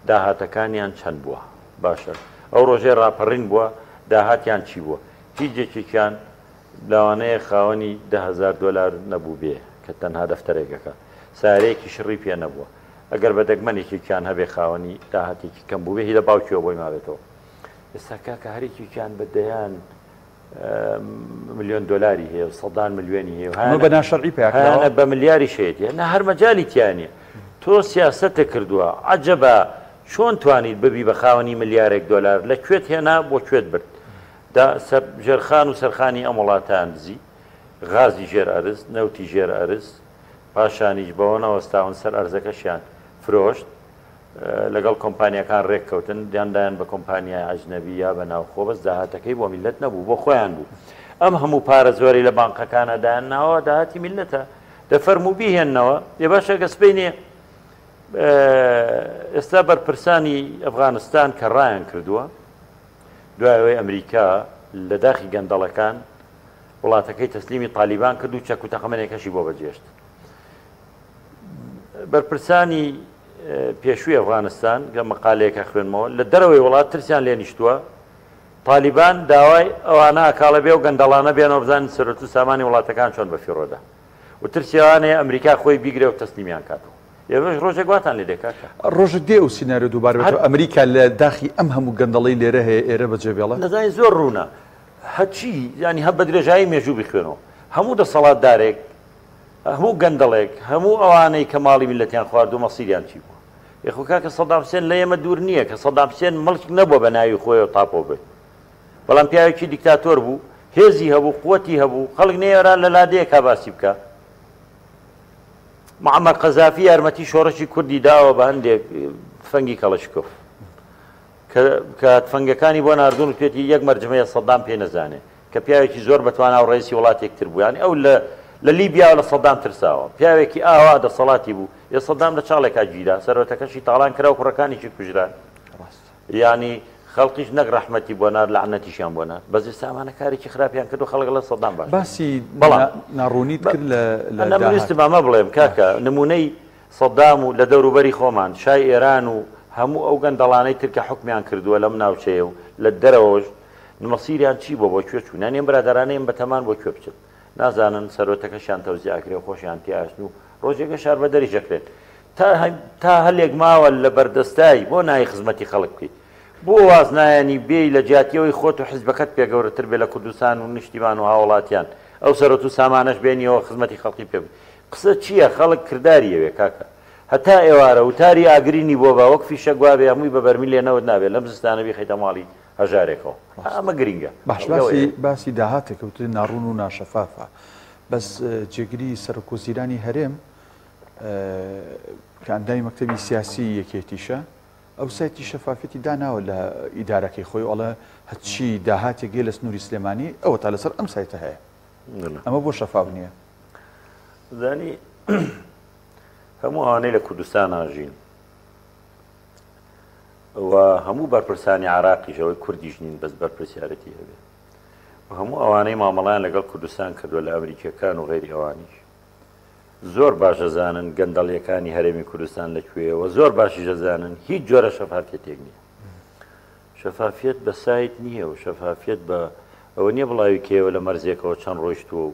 داهاتەکانیان چەند بووە باشە ئەو ڕۆژەی ڕاپەڕین بووە داهاتیان چی بووە هیچ یەکێکیان لەوانەیە خاوەنی 10هزار دۆلار نەبوو بێ کە تەنها دەفتەرێکەکە سارەیەکی شڕی پێ نەبووە ئەگەر بە دەگمەن یەکێکیان هەبێ خاوەنی داهاتێکی کەم بوو بێ هی لە باوکیەوە بۆی مابێتەوە ئێستا کاکە هەرێکێکیان بە دەیان ملیۆن دۆلاری هەیە و سەدان ملیۆنی هەیە و ئەمە بە ناشەرعی پیا کراوە؟ هەیانە بە ملیاریش هەیەتی نا هەر مەجالی تیا نییە تۆ سیاسەتت کردووە عەجەبە چۆن توانیت ببی بە خاوەنی ملیارێک دۆلار لە کوێت هێنا بۆ کوێت برد دا سەر ژێرخان و سەرخانی ئەم وڵاتەیان دزی غازی ژێر ئەرز نەوتی ژێر ئەرز پاشانیش بەوە نەوەستاون سەر ئەرزەکەشیان فرۆشت لەگەڵ کۆمپانیاکان رێککەوتن یان دایان بە کۆمپانیای ئەجنەبی یا بە ناوخۆ بەس داهاتەکەی بۆ میللەت نەبوو بۆ خۆیان بوو ئەم هەموو پارە زۆرەی لە بانقەکانە دایان ناوە داهاتی میللەتە دەفەرموو بیهێننەوە ئێ باشە گە سبەینێ ئێستا بەرپرسانی ئەفغانستان کە ڕایان کردووە دوای ئەوەی ئەمریکا لە داخی گەندەڵەکان وڵاتەکەی تەسلیمی تالیبان کرد و چەک و تەقەمەنێکەشی بۆ بەجێشت بەرپرسانی پێشووی ئەفغانستان کە مەقالەیەکە خوێنمەوە لە دەرەوەی وڵات ترسیان لێ نیشتووە تالیبان داوای ئەوانە ئەکاڵە بێ و گەندەڵانە بێنەوە بزانن سەرۆت و سامانی وڵاتەکان چۆن بەفیڕۆدا و ترسیوانەیە ئەمریکا خۆی بیگرێ و تەسلیمیان کاتەوە ئێوەش ڕۆژێک واتان لێ دێ کاکە. ڕۆژێک دێ ئەو سیناریۆ دووبارە بێتەوە ئەمریکا لە داخی ئەم هەموو گەندەڵەی لێرە هەیە ئێرە بەجێ بێڵێ؟ دەزانی زۆر ڕوونە هەرچی یانی هەر بە درێژایی مێژوو بیخوێنەوە هەموو دەسەڵاتدارێک هەموو گەندەڵێک، هەموو ئەوانەی کە ماڵی میللەتیان خواردووە مەسیریان چی بووە؟ ئێ خۆ کاکە سەدام حسێن لە ئێمە دوور نییە کە سەدام حسێن مڵک نەبووە بە ناوی خۆیەوە تاپۆ بێت. بەڵام پیاوێکی دیکتاتۆر بوو، هێزی هەبوو، قوتی هەبوو، خەڵک نەیەوێرا لە لادێیەکا باسی بکا. معەمەر قەزافی یارمەتی شۆڕشی کوردی داوە بە هەندێک تفەنگی کەڵەشکۆف. کە کە تفەنگەکانی بۆ ناردوون وتوێتی یەک مەرجم هەیە سەدام پێی نەزانێ. کە پیاوێکی زۆر بەتوانا و ڕەئیسی وڵاتێک تر بوو یانی ئەو لە لە لیبیاوە لە سەدام ترساوە پیاوێکی ئاوا دەسەڵاتی بوو ئێ سەدام لە چاڵێکا گیرا سەرۆتەکەشی تاڵان کرا و کوڕەکانیشی کوژران یانی خەڵکیش نەک ڕەحمەتی بۆ نار لەعنەتیشیان بۆ نار بەس ئێستا ئەمانە کارێکی خراپیان کرد و خەڵک لە سەدام باش باسی بەڵام ناڕوونیت کرد لە لە ئەنا من ویستم ئەمە بڵێم کاکە نمونەی سەدام و لە دەوروبەری خۆمان شای ئێران و هەموو ئەو گەندەڵانەی تر کە حوکمیان کردووە لەم ناوچەیە و لە دەرەوەش مەسیریان چی بوە بۆ کوێ چوون یانی ئەم برادەرانەی ئەم بەتەمان بۆ کوێ بچن نازانن سەرۆتەکەشیان تەوزیع ئەکرێ و خۆشیان تیا ئەچن و ڕۆژێکە شاربەدەریش ئەکرێن تا تا هەلێک ماوە لە بەردەستای بۆ نای خزمەتی خەڵک بکەیت بۆ واز نایەنی بێی لە جیاتیەوەی خۆت و حزبەکەت پێ گەورەتر بێ لە کوردستان و نیشتیمان و هاوڵاتیان ئەو سەرۆت و سامانەش بێنیەوە خزمەتی خەڵکی پێ بکەیت قسە چییە خەڵک کرداری ئەوێ کاکە هەتا ئێوارە وتاری ئاگرینی بۆ با وەک فیشەک وابێ هەمووی بە بەرمیل لێ نەوت نابێ لەم زستانە بیخەیتە ماڵی هەژارێکەوە ئەمە گرینگە. باش باسی باسی داهاتێک وتت ناڕوون و ناشەفافە بەس جێگری سەرۆک وەزیرانی هەرێم کە ئەندامی مەکتەبی سیاسی یەکێتیشە ئەو سایتی شەفافیەتی داناوە لە ئیدارەکەی خۆی ئەڵێ هەرچی داهاتێک لە سنووری سلێمانی ئەوە تا لەسەر ئەم سایتە هەیە ئەمە بۆ شەفاف نییە؟ زانی هەموو ئەوانەی لە کوردستان ئاژین و هەموو بەرپرسانی عراقیش ئەوەی کوردیش نین بەس بەرپرسیارەتی هەبێ و هەموو ئەوانەی مامەڵیان لەگەڵ کوردستان کردووە لە ئەمریکیەکان و غەیری ئەوانیش زۆر باش ئەزانن گەندەڵیەکانی هەرێمی کوردستان لە کوێیە و زۆر باشیش ئەزانن هیچ جۆرە شەفافیەتێک نییە شەفافیەت بە سایت نییە و شەفافیەت بە ئەوە نییە بڵاوی کەیەوە لە مەرزێکەوە چەند ڕۆیشتووە و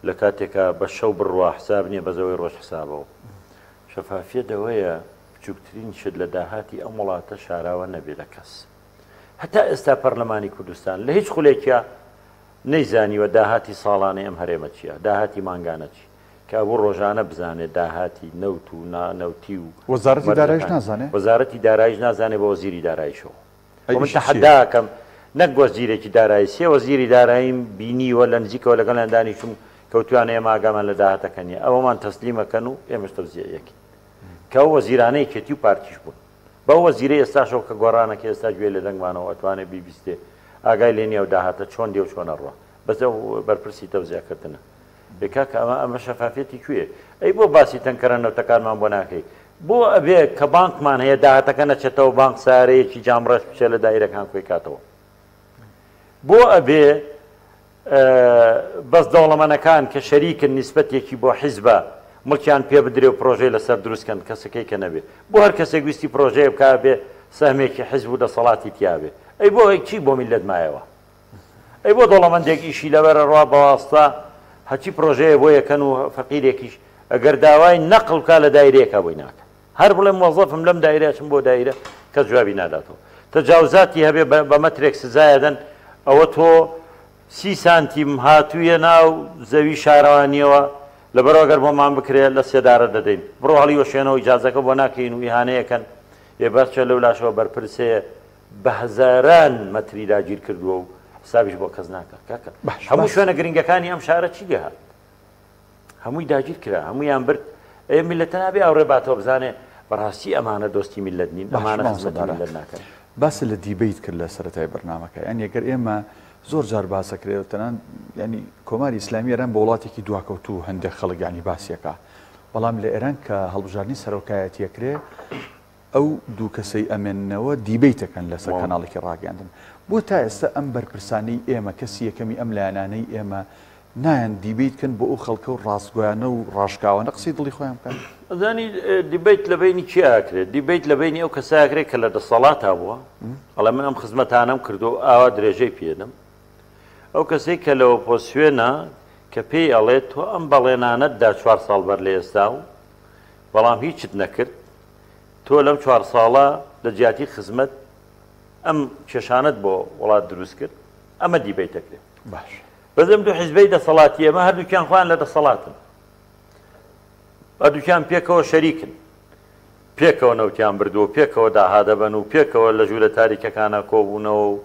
لە کاتێکا بە شەو بڕوا حساب نییە بەزەوەی ڕۆژ حسابەوە شەفافیەت ئەوەیە بچووکترین شت لە داهاتی ئەم وڵاتە شاراوە نەبێ لە کەس. هەتا ئێستا پەرلەمانی کوردستان لە هیچ خولێکیا نەیزانیوە داهاتی ساڵانەی ئەم هەرێمە چییە، داهاتی مانگانە چی، کە ئەبوو ڕۆژانە بزانێ داهاتی نەوت و نا نەوتی و وەزارەتی دارایش مەرجەکان. نازانێ؟ وەزارەتی دارایش نازانێ بە وەزیری دارایشەوە. ئەی خۆ من ئیشی چییە؟ تەحەدا ئەکەم نەک وەزیرێکی دارایی، سێ وەزیری داراییم بینیوە لە نزیکەوە لەگەڵیان دانیشتووم کە وتویانە ئێمە ئاگامان لە داهاتەکە نییە، ئەوەمان تەسلیم ئەکەن و ئێمەش تەوزیعی ئەکەین. کە ئەو وەزیرانە یەکێتی و پارتیش بوون. بەو وەزیرەی ئێستاشەوە کە گۆڕانە کە ئێستا گوێی لە دەنگمانەوە ئەتوانێ بیبیستێ ئاگای لێ نیە ئەو داهاتە چۆن دێ و چۆن ئەڕوا. بەس ئەو بەرپرسی تەوزیع کردنە. ئێ کاکە ئەمە ئەمە شەفافیەتی کوێیە؟ ئەی بۆ باسی تەنکەرە نەوتەکانمان بۆ ناکەی؟ بۆ ئەبێ کە بانکمان هەیە داهاتەکە نەچێتەوە بانک سارەیەکی جامڕەش بچێ لە دایرەکان کۆی کاتەوە؟ بۆ ئەبێ بەس دەوڵەمەنەکان کە شەریکن نیسبەتێکی بۆ حیزبە مڵکیان پێ بدرێ و پرۆژەی لەسەر دروست کەن کەسەکەی کە نەبێ بۆ هەر کەسێک ویستی پرۆژەیە بکا بێ سەهمێکی حیزب و دەسەڵاتی تیا بێ ئەی بۆ چی بۆ میللەت مایەوە ئەی بۆ دەوڵەمەندێک ئیشی لەبەرە ڕوا بەواستە هەچی پرۆژەیە بۆ یەکەن و فەقیرێکیش ئەگەر داوای نەقڵ بکا لە دایرەیەکا بۆی ناکەن هەر بڵێ مۆزەفم لەم دایرە ئەچم بۆ دایرە کەس جوابی ناداتەوە تەجاوزاتی هەبێ بە مەترێک سزایەدەن ئەوە تۆ سی سانتیم هاتوویە ناو زەوی شارەوانیەوە لەبەرەوە گەر بۆمان بکرێت لە سێدارە دەدەین بڕۆ هەڵیوەشێنەوە ئیجازەکە بۆ ناکەین و ئیهانەیەکەن ئێ بەرچە لەو لاشەوە بەرپرس هەیە بە هەزاران مەتری داگیر کردووە و حسابیش بۆ کەس ناکات کاکە هەموو شوێنە گرنگەکانی ئەم شارە چی لێهات هەمووی داگیر کرا هەموویان برد ئێ میللەتە نابێ ئاوڕێ باتەوە بزانێ بەڕاستی ئەمانە دۆستی میللەت نین ئەمانە خزمەتی میللەت ناکەن. باست لە debate کرد لە سەرەتای بەرنامەکە یانی ئەگەر ئێمە زۆر جار باسەکرێت تەنان ینی کۆماری ئیسلامی ئێران بە وڵاتێکی دواکەوتوو هەندێک خەڵک ینی باسیەکە بەڵام لە ئێران کە هەڵبژاردنی سەرۆکایەتیەکرێ ئەو دوو کەسەی ئەمێننەوە debate ئەکەن لەسەر کەناڵێکی ڕاگەیاندن. بۆ تا ئێستا ئەم بەرپرسانەی ئێمە، کەسی یەکەمی ئەم لایەنانەی ئێمە نایەن debate کەن بۆ ئەو خەڵکە و ڕاستگۆیانە و ڕاشکاوانە قسەی دڵی خۆیان بکەن؟ ئەزانی debate لە بەینی کێ ئەکرێت؟ debate لە بەینی ئەو کەسە ئەکرێت کە لە دەسەڵاتا بووە، ئەڵێ من ئەم خزمەتانەم کردووە و ئاوا درێژەی پێدەم. ئەو کەسەی کە لە ئۆپۆزسیۆنە کە پێی ئەڵێت تۆ ئەم بەڵێنانەت دا چوار ساڵ بەر لە ئێستا و بەڵام هیچت نەکرد، تۆ لەم چوار ساڵە لە جیاتی خزمەت ئەم کێشانەت بۆ وڵات دروست کرد ئەمە debate ئەکرێت باش بەس ئەم دوو حیزبەی دەسەڵاتی ئێمە هەردووکیان خۆیان لە دەسەڵاتن هەردووکیان پێکەوە شەریکن پێکەوە نەوتیان بردووە پێکەوە داها دەبەن و پێکەوە لە ژوورە تاریکەکانە کۆبوونەوە و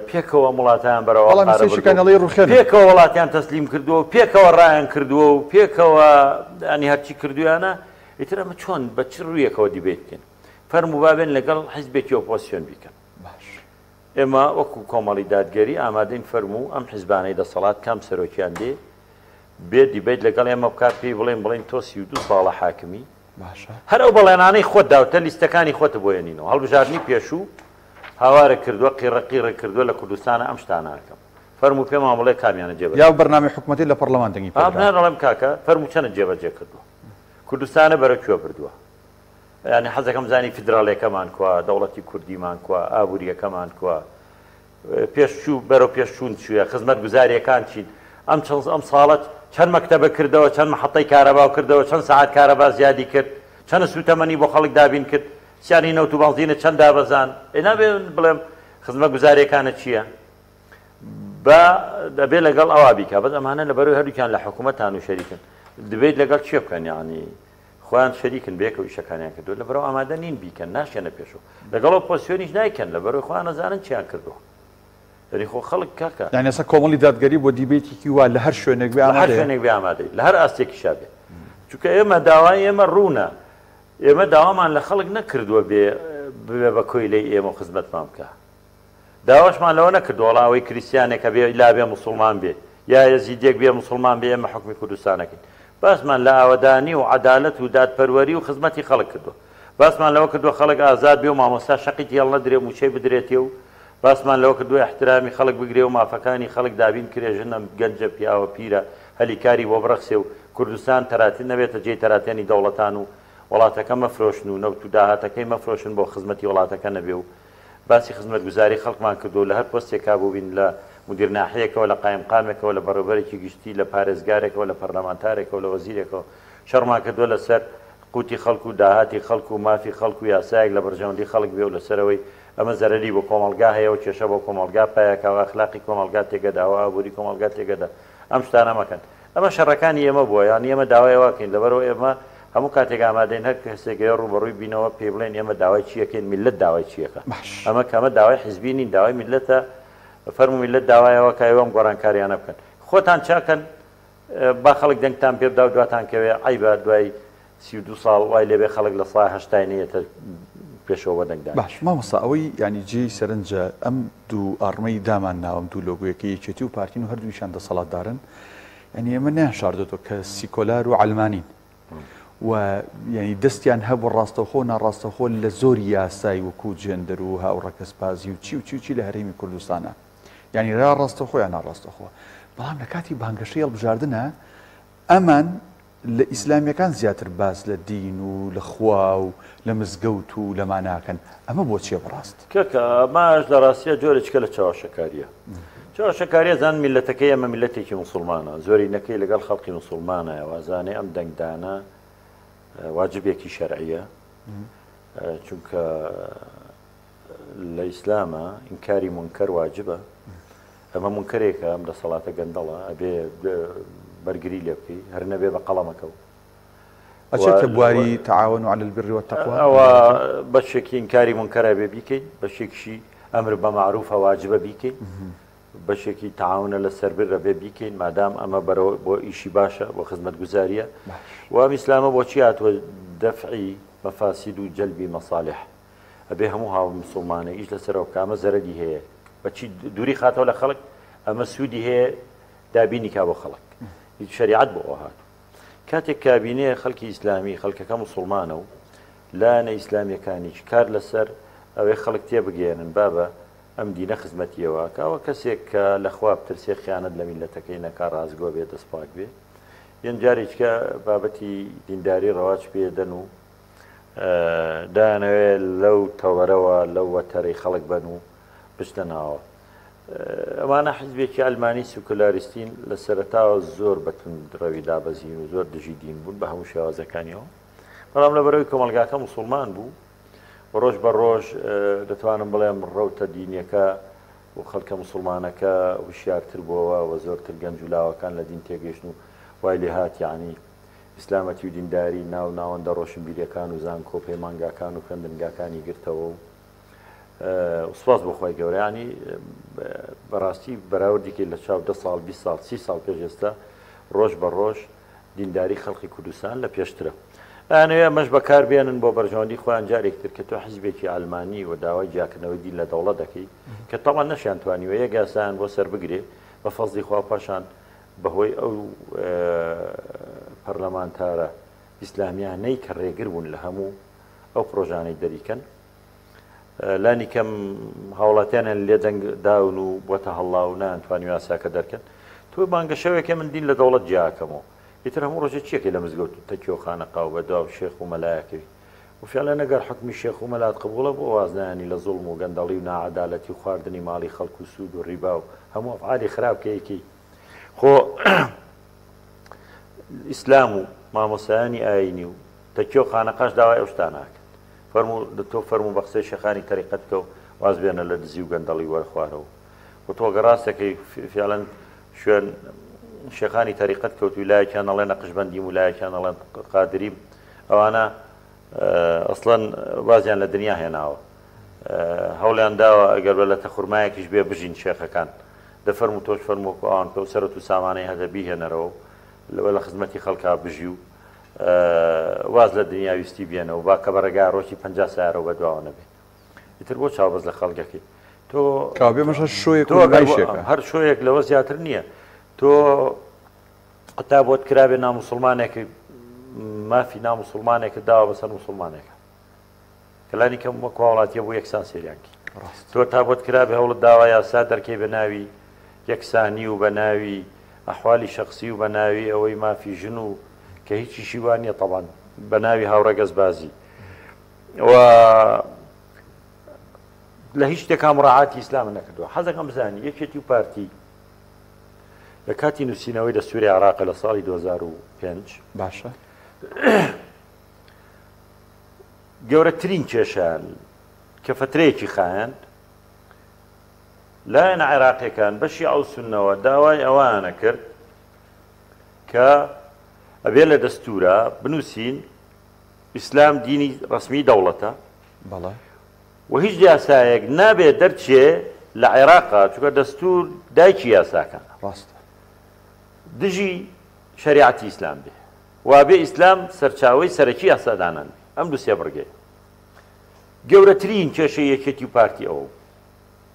پێکەوە ئەم وڵاتەیان بەرەو بەڵام ئاقارە ئیسەی بردووە شکان ئەڵێی ڕوخێنن. پێکەوە وڵاتیان تەسلیم کردووە و پێکەوە ڕایان کردووە و پێکەوە ینی هەرچی کردویانە ئیتر ئەمە چۆن بە چ ڕوویەکەوە debate بکەین فەرموو با بێن لەگەڵ حیزبێکی ئۆپۆزسیۆن بیکەن باش. ئێمە وەکو کۆمەڵی دادگەری ئامادەین فەرموو ئەم حیزبانەی دەسەڵات کام سەرۆکیان دێ بێ debate لەگەڵ ئێمە بکات پێی بڵێن بڵێن تۆ 32 ساڵە حاکمی باشە. هەر ئەو بەڵێنانەی خۆت داوتە لیستەکانی خۆتە بۆ یەنینەوە هەڵبژاردنی پێشوو هاوارە کردوە قیڕە قیڕە کردوە لە کوردستانا ئەم شتانە ئەکەم فەرموو پێمان بڵێ کامیانە جێبەجێ یا بەرنامەی حکومەتی لە پەڕلەمان دەنگی پێ ئا درا. نا دەڵێم کاکە فەرموو چەنت جێبەجێ کردوە کوردستانە بەرەو کوێ بردوە یانی حەزەکەم زانی فیدراڵیەکەمان کوا دەوڵەتی کوردیمان کوا ئابوریەکەمان کوا پێش چوو بەرەو پێش چوون چووە خزمەتگوزاریەکان چین ئەم چەند ئەم ساڵە چەند مەکتەبە کردەوە چەند محەتەی کارەباو کردەوە چەند سەعات کارەبا زیادی کرد چەند سوتەمەنی بۆ خەڵک دابین کرد سیانی نەوت و بەنزینت چەند دابەزاند؟ ئێ نابێ من بڵێم خزمەتگوزاریەکانت چییە؟ با دەبێ لەگەڵ ئەوا بیکا بەس ئەمانە لە بەرەوەی هەردووکیان لە حکوومەتان و شەریکن debate لەگەڵ کێ بکەن یعنی خۆیان شەریکن بەیەکەوە ئیشەکانیان کردووە لە بەرەو ئامادە نین بیکەن ناشێنە پێشەوە لەگەڵ ئۆپۆزسیۆنیش نایکەن لە بەرەوەی خۆیان ئەزانن چیان کردووە یعنی خۆ خەڵک کاکە یعنی ئێستا کۆمەڵی دادگەری بۆ debate ێکی وا لە هەر شوێنێک بێ لە هەر ئامادەیە شوێنێک بێ ئامادەی لە هەر ئاستێکیشا بێ چونکە ئێمە داوای ئێمە ڕوونە ئێمە داوامان لە خەڵک نەکردووە بێ ببێ بە کۆیلەی ئێمە و خزمەتمان بکا. داواشمان لەوە نەکردووە وەڵا ئەوەی کریستیانێکە بێ لا بێ موسوڵمان بێ یا یەزیدیەک بێ موسوڵمان بێ ئێمە حوکمی کوردستان ئەکەین. باسمان لە ئاوەدانی و عەدالەت و دادپەروەری و خزمەتی خەڵک کردووە. باسمان لەوە کردووە خەڵک ئازاد بێ و مامۆستا شەقی تێ هەڵنەدرێ و مووچەی بدرێتێ و باسمان لەوە کردووە ئیحترامی خەڵک بگرێ و مافەکانی خەڵک دابین کرێ ژنە گەنجە پیاوە پیرە هەلی کاری بۆ بڕەخسێ و کوردستان تەراتێن نەبێتە جێی تەراتێنی دەوڵەتان و وڵاتەکە مەفرۆشن و نەوت و داهاتەکەی مەفرۆشن بۆ خزمەتی وڵاتەکە نەبێ و باسی خزمەتگوزاری خەڵکمان کردووە و لە هەر پۆستێکا بووبین لە مودیر ناحیەکەوە لە قایمقامێکەوە لە بەڕێوبەرێکی گشتی لە پارێزگارێکەوە لە پەرلەمانتارێکەوە لە وەزیرێکەوە شەڕمان کردووە لەسەر قوتی خەڵک و داهاتی خەڵک و مافی خەڵک و یاسایەک لە بەرژەوەندی خەڵک بێ و لەسەرەوەی ئەمە زەرەری بۆ کۆمەڵگا هەیە و کێشە بۆ کۆمەڵگا پایەکا و ئەخلاقی کۆمەڵگا تێگەدا و ئابووری کۆمەڵگا تێگەدا ئەم شتانە مەکەن ئەمە شەڕەکانی ئێمە بووە یانی ئێمە داوای ئەوە ئەکەین لەبەرئەوە ئێمە هەموو کاتێک ئامادەین هەر کەسێک ئەوێ ڕووبەڕووی بینەوە پێی بڵێین ئێمە داوای چی ئەکەین میللەت داوای چی ئەکا باش. ئەمە کە ئەمە داوای حیزبی نین داوای میللەتە فەرموو میللەت داوای ئەوە ئەکا ئێوە ئەم گۆڕانکاریانە بکەن خۆتان چاکەن با خەڵک دەنگتان پێ بدا و دواتان کەوێ عەیبە دوای 32 ساڵ وای لێبێ خەڵک لە سای هەشتای نەیەتە پێشەوە بە دەنگدان. باش مامۆستا ئەوەی یانی جێی سەرنجە ئەم دوو ئاڕمەی دامان ناوە ئەم دوو لۆگۆیە کە یەکێتی و پارتین و هەردوویشیان دەسەڵاتدارن یانی ئێمە نەیان شاردۆتەوە کە سیکۆلار و عەلمانین و یانی دەستیان هەبوو ڕاستەوخۆ و ناڕاستەوخۆ لە زۆر یاسای وەکوو جێندەر و هاوڕەگەزبازی و چی و چی و چی لە هەرێمی کوردستانە یانی را ڕاستەوخۆ یا ناڕاستەوخۆ بەڵام لە کاتی بانگەشەی هەڵبژاردنە ئەمان لە ئیسلامیەکان زیاتر باس لە دین و لە خوا و لە مزگەوت و لەمانە ئەکەن ئەمە بۆ چیە بەڕاست؟ کاکە ئەمەش لە ڕاستیا جۆرێکە لە چەواشەکاریە. چەواشەکاریە زان میللەتەکەی ئێمە میللەتێکی موسوڵمانە زۆرینەکەی لەگەڵ خەڵکی موسوڵمانە وازانێ ئەم دەنگدانە واجبێکی شەرعیە چونکە لە ئیسلامە ئینکاری مونکەر واجبە ئەمە مونکەرێکە ئەم دەسەڵاتە گەندەڵە ئەبێ بەرگری لێ بکەی هەر نەبێ بە قەڵەمەکە و ئەچێتە بواری تعاون علی البر والتقوی ئەوە بەشێکی ئینکاری مونکەرە بێ بیکەین بەشێکشی ئەمر بە مەعروفە واجبە بیکەین بەشێکی تەعاونە لەسەر بر ئەبێ بیکەین مادام ئەمە بەرەوە بۆ ئیشی باشە بۆ خزمەتگوزاریە و ئەم ئیسلامە بۆچی هاتووە دەفعی مەفاسید و جەلبی مەساڵح ئەبێ هەموو هاو مسوڵمانێک ئیش لەسەرەوە بکا ئەمە زەرەری هەیە بەچی دووری خاتەوە لە خەڵک ئەمە سوودی هەیە دابینی کا بۆ خەڵک هیچ شریعەت بۆ ئەوە هاتوو کاتێک کابینێ خەڵکی ئیسلامی خەڵکەکە مسوڵمانە و لایەنە ئیسلامیەکانیش کار لەسەر ئەوەی خەڵک تێبگەیەنن بابە ئەم دینە خزمەتیەوە کاوە کەسێک کە لەخوا بترسێ خیانەت لە میلەتەکەی نەکا ڕاستگۆ بێ دەستپاک بێ یەن جارێکە بابەتی دینداری ڕەواج پێدەن و دایانەوێ لەو تەوەرەوە لەو وەتەرەی خەڵک بن و بچنە ناوە. ئەمانە حیزبێکی ئەلمانی سکولاریستین لە سەرەتاوە زۆر بە توندڕەوی دابەزین و زۆر دژی دین بوون بە هەموو شێوازەکانیەوە بەڵام لە بەرەوەی کۆمەلگاکە مسلمان بوو و ڕۆژ بە ڕۆژ دەتوانم بڵێم ڕەوتە دینیەکە و خەڵکە مسلمانەکە هوشیارتر بووەوە و زۆرتر گەنج و لاوەکان لە دین تێگەیشتن و وای لێهات یعنی ئیسلامەتی و دینداری ناو ناوەندە ڕۆشنبیریەکان و زانکۆ و پەیمانگاکان و خوێندنگاکانی گرتەوە و سوپاس بۆ خوای گەورە یانی بەڕاستی بەراوردێکی لە چاو دە ساڵ 20 ساڵ سی ساڵ پێش ئێستا ڕۆژ بە ڕۆژ دینداری خەڵکی کوردستان لە پێشترە ئەیانەوێ ئەمەش بەکار بێنن بۆ بەرژەوەندی خۆیان جارێکتر کە تۆ حزبێکی ئەلمانی و داوای جیاکردنەوەی دین لە دەوڵەت دەکەی کە تەڵە نەشیان توانیوە یەک یاسایان بۆ سەر بگرێ بە فەزلی خوا پاشان بەهۆی ئەو پەرلەمانتارە ئیسلامیانەی کە ڕێگر بوون لە هەموو ئەو پرۆژانەی دەریکەن لانی کەم هاوڵاتیانیان لێ دەنگ داون و بۆتە هەڵا و نانتوانی یاساکە دەرکەن تۆ بانگەشەوێکە من دین لە دەوڵەت جیاکەمەوە ئیتر هەموو ڕۆژێ چیەکەی لە مزگەوت و تەکیە و خانەقا و بەدوا و شێخ و مەلایەکەوی و فعلا ئەگەر حوکمی شێخ و مەلات قبوڵە بۆ واز نایەنی لە زوڵم و گەندەڵی و ناعەدالەتی و خواردنی ماڵی خەڵک و سوود و ڕیبا و هەموو ئەفعالی خراپ کە ئەیکەی خۆ ئیسلام و مامۆستایانی ئاینی و تەکیە و خانەقاش داوای ئەو شتانە ئەکەن فەرموو تۆ فەرموو بە قسەی شێخانی تەریقەت بکە و واز بێنە لە دزی و گەندەڵی وەرە خوارەوە و تۆ گەر ڕاست دەکەی فعلا شوێن شێخانی تەریقەت کەوتووی لایەکیان ئەڵێن نەقشبەندیم و لایەکیان ئەڵێن قادریم ئەوانە ئەسڵەن وازیان لە دنیا هێناوە هەوڵیان داوە ئەگەر بە لەتە خورمایەکیش بێ بژین شێخەکان دەفەرموو تۆش فەرموو وەکو ئەوان بکە و سەرەت و سامانەی هەتە بیهێنەرەوە و لەوە لە خزمەتی خەڵکا بژی و واز لە دنیاویستی بێنە و با کە بە ڕێگا ڕۆژی 50 سیارەوە بە دواوە نەبێ ئیتر بۆ چاوبەست لە خەڵکەکەی تۆ کاوبێ مەش هەر شۆیەک تۆ نمایشێکە. هەر شۆیەک لەوە زیاتر نییە تۆ هەتا بۆت کرابێ ناموسڵمانێک مافی ناموسڵمانێکت داوە بەسەر موسڵمانێکە کە لانی کەم وەک هاوڵاتیە بۆ یەکسان سەیریان کەی تۆ تا بۆت کرابێ هەوڵت داوە یاسا دەرکەی بە ناوی یەکسانی و بە ناوی ئەحوالی شەخسی و بە ناوی ئەوەی مافی ژن و کە هیچیشی وا نییە تەبان بە ناوی هاوڕەگەزبازی و لە هیچ شتێکا مڕاعاتی ئیسلام نەکردووە حەزەکەم بزانی یەکێتی و پارتی لە کاتی نووسینەوەی دەستوری عێراق لە ساڵی 2005 باشە گەورەترین کێشەیان کە فترەیەکی خایاند لایەنە عێراقیەکان بە شیعە و سوننەوە داوای ئەوانە کرد کە ئەبێ لە دەستورا بنووسین ئیسلام دینی ڕەسمی دەوڵەتە بەڵێ و هیچ یاسایەک نابێ دەرچێ لە عێراقا چونکە دەستور دایکی یاساکانە ڕاستە دژی شەریعەتی ئیسلام بێ. وابێ ئیسلام سەرچاوەی سەرەکی یاسادانان بێ. ئەم دوو سێ بڕگەیە. گەورەترین کێشەی یەکێتی و پارتی ئەوە بوو.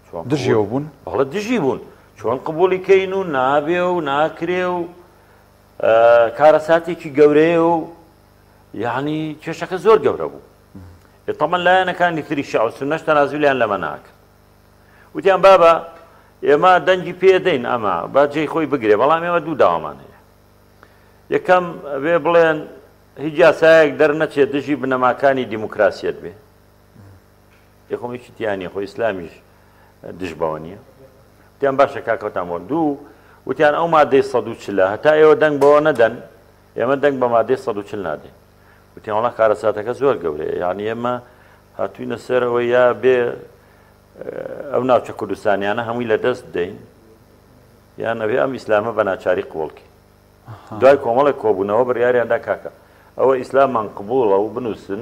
چۆن دژی ئەوە بوون؟ بەڵێ دژی بوون. چۆن قبوڵی کەین و نابێ و ناکرێ و کارەساتێکی گەورەیە و یعنی کێشەکە زۆر گەورە بوو. تەمەن لایەنەکانی تری شیعە و سوننەش تەنازولیان لەمە ناکرد. وتیان بابە ئێمە دەنگی پێ دەین ئەمە با جێی خۆی بگرێ بەڵام ئێمە دوو داوامان هەیە. یەکەم ئەبێ بڵێن هیچ یاسایەک دەرنەچێت دژی بنەماکانی دیموکراسیەت بێ. یەکەم هیچی تیا نییە خۆ ئیسلامیش دژ بەوە نییە. وتیان باشە کاکەوتان بۆ دوو وتیان ئەو مادەی 140 هەتا ئێوە دەنگ بەوە نەدەن ئێمە دەنگ بە مادەی 140 نادەین. وتیان وەڵا کارەساتەکە زۆر گەورەیە یعنی ئێمە هاتوینە سەرەوە یا بێ ئەو ناوچە کوردستانیانە هەمووی لە دەست بدەین یان ئەبێ ئەم ئیسلامە بە ناچاری قبوڵ کەین. دوای کۆمەڵێک کۆبوونەوە بڕیاریان دا کاکە ئەوە ئیسلاممان قبوڵە و بنووسن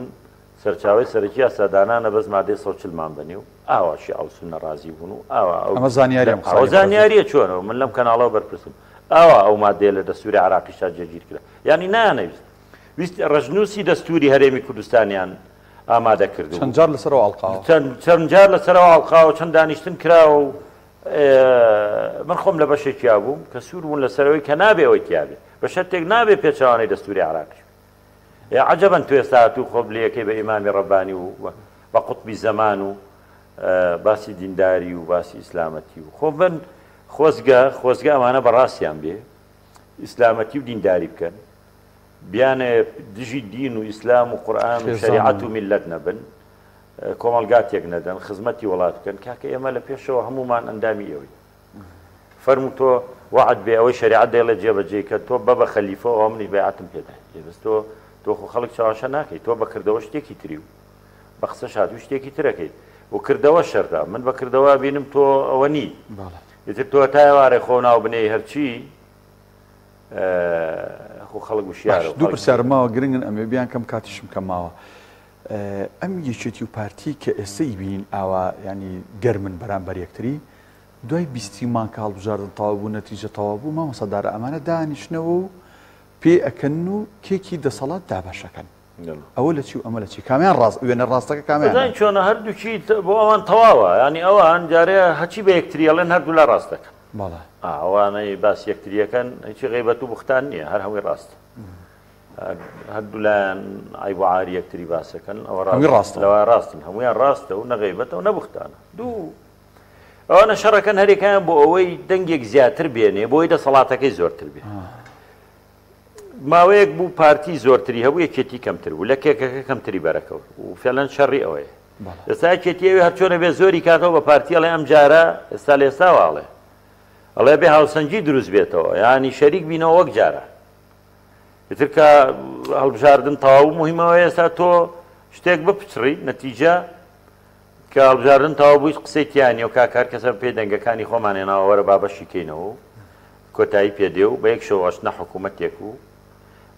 سەرچاوەی سەرەکی یاسادانانە بەس مادەی 140 مان بەنێ و ئاوا شیعە و سوننە ڕازی بوون و ئاوا ئەو ئەمە زانیاریە ئەم قسانەی ئەوە زانیاریە چۆنەوە من لەم کەناڵەوە بەرپرسم ئاوا ئەو مادەیە لە دەستوری عێراقیشا جێگیر کرا یانی نایانەویست ویست ڕەشنووسی دەستوری هەرێمی کوردستانیان ئامادە کردبوو. چەند جار لەسەرەوە ئاڵقاوە. چەند جار لەسەرەوە ئاڵقاوە چەند دانیشتن کراوە و من خۆم لە بەشێکیا بووم کە سوور بوون لەسەرەوەی کە نابێ ئەوەی تیابێ بە شەرتێک نابێ پێچەوانەی دەستوری عێراقیش بێ. عەجەبەن تۆ ئێستا هاتوو خۆ بلێیەکەی بە ئیمامی ڕەبانی و بە قوتبی زەمان و باسی دینداری و باسی ئیسلامەتی و خۆ من خۆزگە خۆزگە ئەمانە بەڕاستیان بێ ئیسلامەتی و دینداری بکەن بیانەوێ دژی دین و ئیسلام و قورئان و شەریعەت و میللەت نەبن، کۆمەڵگا تێک نەدەن، خزمەتی وڵات بکەن، کاکە ئێمە لە پێشەوە هەموومان ئەندامی ئێوەین. فەرموو تۆ وەعد بێ ئەوەی شەریعەت دەیڵێ جێبەجێی کە، تۆ بە بە خەلیفە ئەوە منیش بەیعەتم پێدای. ئێ بەس تۆ تۆ خۆ خەڵک چەواشە ناکەی، تۆ بە کردەوە شتێکی تری و بە قسەش هاتووی شتێکی ترەکەی و کردەوە شەرتە. من بە کردەوە بینم تۆ ئەوە نی. ئیتر تۆ تا ئێوارێ خۆ ناو بنێی هەرچی خۆ خەڵک وشیارە. دوو پرسیارم ماوە گرنگن ئەمەوێ بیانکەم کاتیشم کەم ماوە. ئەم یەکێتی و پارتی کە ئێستا ئیبینین ئاوا ینی گەرمن بەرامبەر یەکتری دوای بیستی مانگ کە هەڵبژاردن تەواو بوو نەتیجە تەواو بوو مامۆستا دارا ئەمانە دانیشنەوە و پێ ئەکەن و کێکی دەسەڵات دابەشەکەن ئەوە لە چی و ئەمە لە چی کامیان ڕاست وێنە ڕاستەکە کامیان دەزانی چۆنە هەردووکی بۆ ئەوان تەواوە ینی ئەوان جارێ هەچی بە یەکتری ئەڵێن هەردوولا ڕاست دەکەن بەڵێ ئەوانەی باس یەکتریەکەن هیچی غیبەت و بوختان نییە هەر هەمووی ڕاستە هەردوولایان عیب و عاری یەکتری باسەکەن ئەوە ڕاستە لەوە ڕاستن هەمویان ڕاستە و نەغیبەتە و نەبوختانە دوو ئەوانە شەڕەکەن هەرێکیان بۆ ئەوەی دەنگێک زیاتر بێنێ بۆی دەسەڵاتەکەی زۆرتر بێ ماوەیەک بوو پارتی زۆرتری هەبوو یەکێتی کەمتر بوو لە کێکەکە کەمتری بەرەکەوت و فعلەن شەڕی ئەوەیە ئێستا یەکێتی ئەوێ هەرچۆنە بێ زۆری کاتەوە بە پارتی ئەڵێ ئەم جارە ئێستا لە ئێستاوە ئەڵێ ئەڵێ بێ هاوسەنگی دروست بێتەوە یانی شەریک بینەوە وەک جارە ئیتر کە هەڵبژاردن تەواو مهمەوە ئێستا تۆ شتێک بپچڕی نەتیجە کە هەڵبژاردن تەواو بوو هیچ قسەی تیا نیە و کاکە هەر کەسە بەپێی دەنگەکانی خۆمان هێناوە وەرە با بەشی کەینەوە و کۆتایی پێ دێ و بە یەک شەو ئەچنە حکوومەتێک و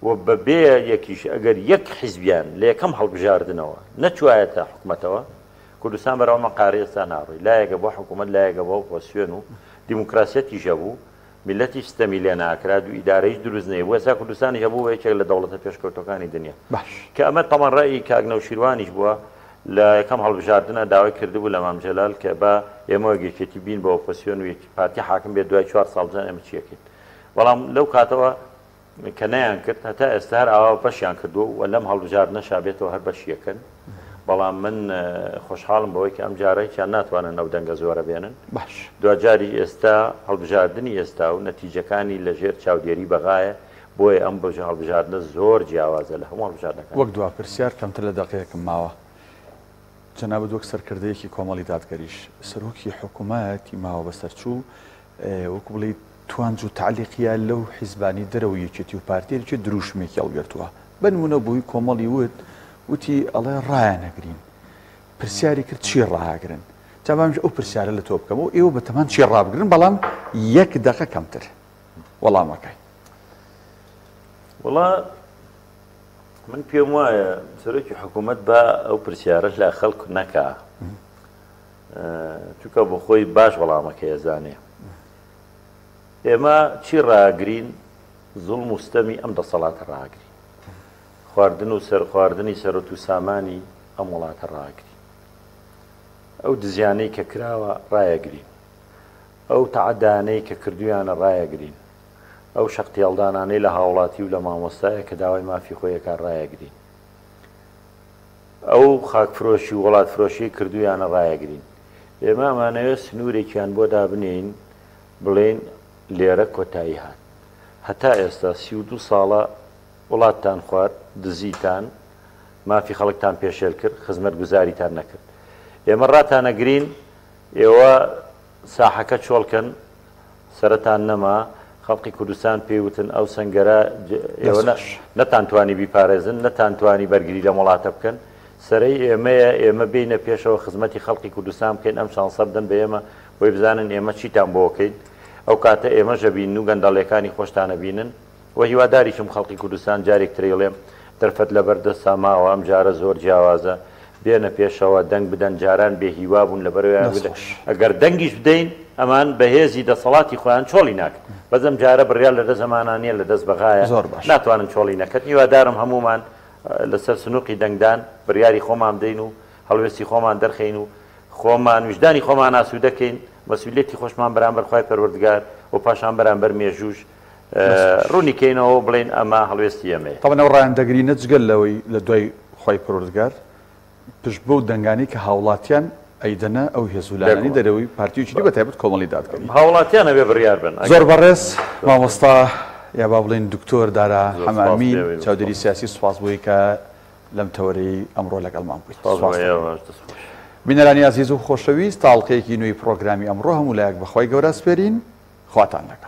و بە بێ یەکیش ئەگەر یەک حیزبیان لە یەکەم هەڵبژاردنەوە نەچوایەتە حکومەتەوە کوردستان بەرەو ئەم قارەی ئێستا ناڕۆی لایەکە بۆ حکوومەت لایەکە بۆ ئۆپۆزسیۆن و دیموکراسیەتیش هەبوو میللەتیش ستەمی لێ ناکرا دوو ئیدارەیش دروست نەیبوو ئێستا کوردستانیش هەبوو بە یەکێک لە دەوڵەتە پێشکەوتوەکانی دنیا باش. کە ئەمە تەمان ڕەئی کاک نەوشیروانیش بووە لە یەکەم هەڵبژاردنا داوای کردبوو لە مام جەلال کە با ئێمە وەک یەکێتی بین بە ئۆپۆسیۆن و پارتی حاکم بێت دوای چوار ساڵ بزانین ئێمە چی ئەکەین بەڵام لەو کاتەوە کە نەیان کرد هەتا ئێستا هەر ئاوا بەشیان کردووە و لەم هەڵبژاردنەشا بێتەوە هەر بەشیەکەن بەڵام من خۆشحاڵم بەوەی کە ئەم جارە هیچیان ناتوانن ئەو دەنگە زۆرە بێنن باش دواجاری ئێستا هەڵبژاردنی ئێستا و نەتیجەکانی لەژێر چاودێری بەغایە بۆیە ئەم هەڵبژاردنە زۆر جیاوازە لە هەموو هەڵبژاردنەکان. وەک دوا پرسیار کەمتر لە دەقەیەکم ماوە جەنابت وەک سەرکردەیەکی کۆمەڵی دادگەریش سەرۆکی حکومەتی ماوە بەسەرچوو وەکو بڵێی توانج و تەعلیقیە لەو حیزبانی دەرەوەی یەکێتی و پارتی یەکێ دروشمێکی هەڵگرتووە بە نمونە بۆی کۆمەڵی وت وتی ئەڵێ ڕایانەگرین پرسیاری کرد چی ڕاگرن جا بامیش ئەو پرسیارە لە تۆ بکەم و ئێوە بەتەمان چی ڕابگرن بەڵام یەک دەقە کەمتر وەڵامەکەی. وەڵا من پێم وایە سەرۆکی حکوومەت با ئەو پرسیارە لە خەڵک نەکا چونکە بۆ خۆی باش وەڵامەکەی ئەزانێ. ئێمە چی ڕاگرین؟ زوڵم و ستەمی ئەم دەسەڵاتە ڕاگرین. خواردن و سەرخواردنی سەرۆت و سامانی ئەم وڵاتە ڕاگرین. ئەو دزیانەی کە کراوە ڕایەگرین. ئەو تەعەدانەی کە کردویانە ڕایەگرین. ئەو شەق تێڵدانانەی لە هاوڵاتی و لە مامۆستایە کە داوای مافی خۆی ئەکا ڕایەگرین. ئەو خاک فرۆشی و وڵات فرۆشیەی کردویانە ڕایەگرین. ئێمە ئەمانەوێ سنورێکیان بۆ دابنێین بڵێین لێرە کۆتایی هات. هەتا ئێستا 32 ساڵە وڵاتتان خوارد، دزیتان، مافی خەڵکتان پێشێل کرد، خزمەتگوزاریتان نەکرد. ئێمە ڕاتانەگرین ئێوە ساحەکە چۆڵ کەن، سەرتان نەما، خەڵقی کوردستان پێی وتن ئەو سەنگەرە ئێوە نەتانتوانی بیپارێزن، نەتانتوانی بەرگری لەم وڵاتە بکەن، سەرەی ئێمەیە، ئێمە بێینە پێشەوە خزمەتی خەڵقی کوردستان بکەین، ئەم چانسە بدەن بە ئێمە بۆی بزانن ئێمە چیتان بۆ ئەکەین، ئەو کاتە ئێمەش ئەبینن و گەندەڵیەکانی خۆشتان ئەبینن. وە هیواداریشم خەڵقی کوردستان جارێک ترەیڵێم دەرفەت لەبەر دەستا ماوە ئەم جارە زۆر جیاوازە بێنە پێشەوە دەنگ بدەن جاران بێ هیوا بوون لەبەرئەوەیان دەست گوت خۆش. ئەگەر دەنگیش بدەین ئەمان بەهێزی دەسەڵاتی خۆیان چۆڵی ناکەن بەس ئەم جارە بڕیار لەدەست ئەمانا نیە لەدەست بەغایە زۆر باش. ناتوانن چۆڵی نەکەن هیوادارم هەموومان لەسەر سنوقی دەنگدان بریاری خۆمان بدەین و هەڵوێستی خۆمان دەرخەین و خۆمان ویژدانی خۆمان ئاسوودە کەین مەسئولیەتی خۆشمان بەرامبەر خوای پەروەردگار و پاشان بەرامبەر مێژووش ڕوونی کەینەوە و بڵێین ئەمە هەڵوێستی ئێمەیە. تەبعەن ئەو ڕایان دەگرینە جگە لەوەی لە دوای خوای پەروەردگار پشت بەو دەنگانەی کە هاوڵاتیان ئەیدەنە ئەو هێز و لایەنانەی دەرەوەی پارتی و یەکێتی بە تایبەت کۆمەڵی دادگەری. هاوڵاتیان ئەبێ بڕیار بەن. زۆر بەڕێز مامۆستا یا با بڵێین دکتۆر دارا حەمە ئەمین چاودێری سیاسی سوپاس بۆی کە لەم تەوەرەی ئەمڕۆ لەگەڵمان بوویت. سوپاس دەکەم. بینەرانی ئازیز و خۆشەویست تا ئەڵقەیەکی نوێی پڕۆگرامی ئەمڕۆ هەموو لایەک بە خوای گەورە ئەسپێرین. خواتان لەگەڵ.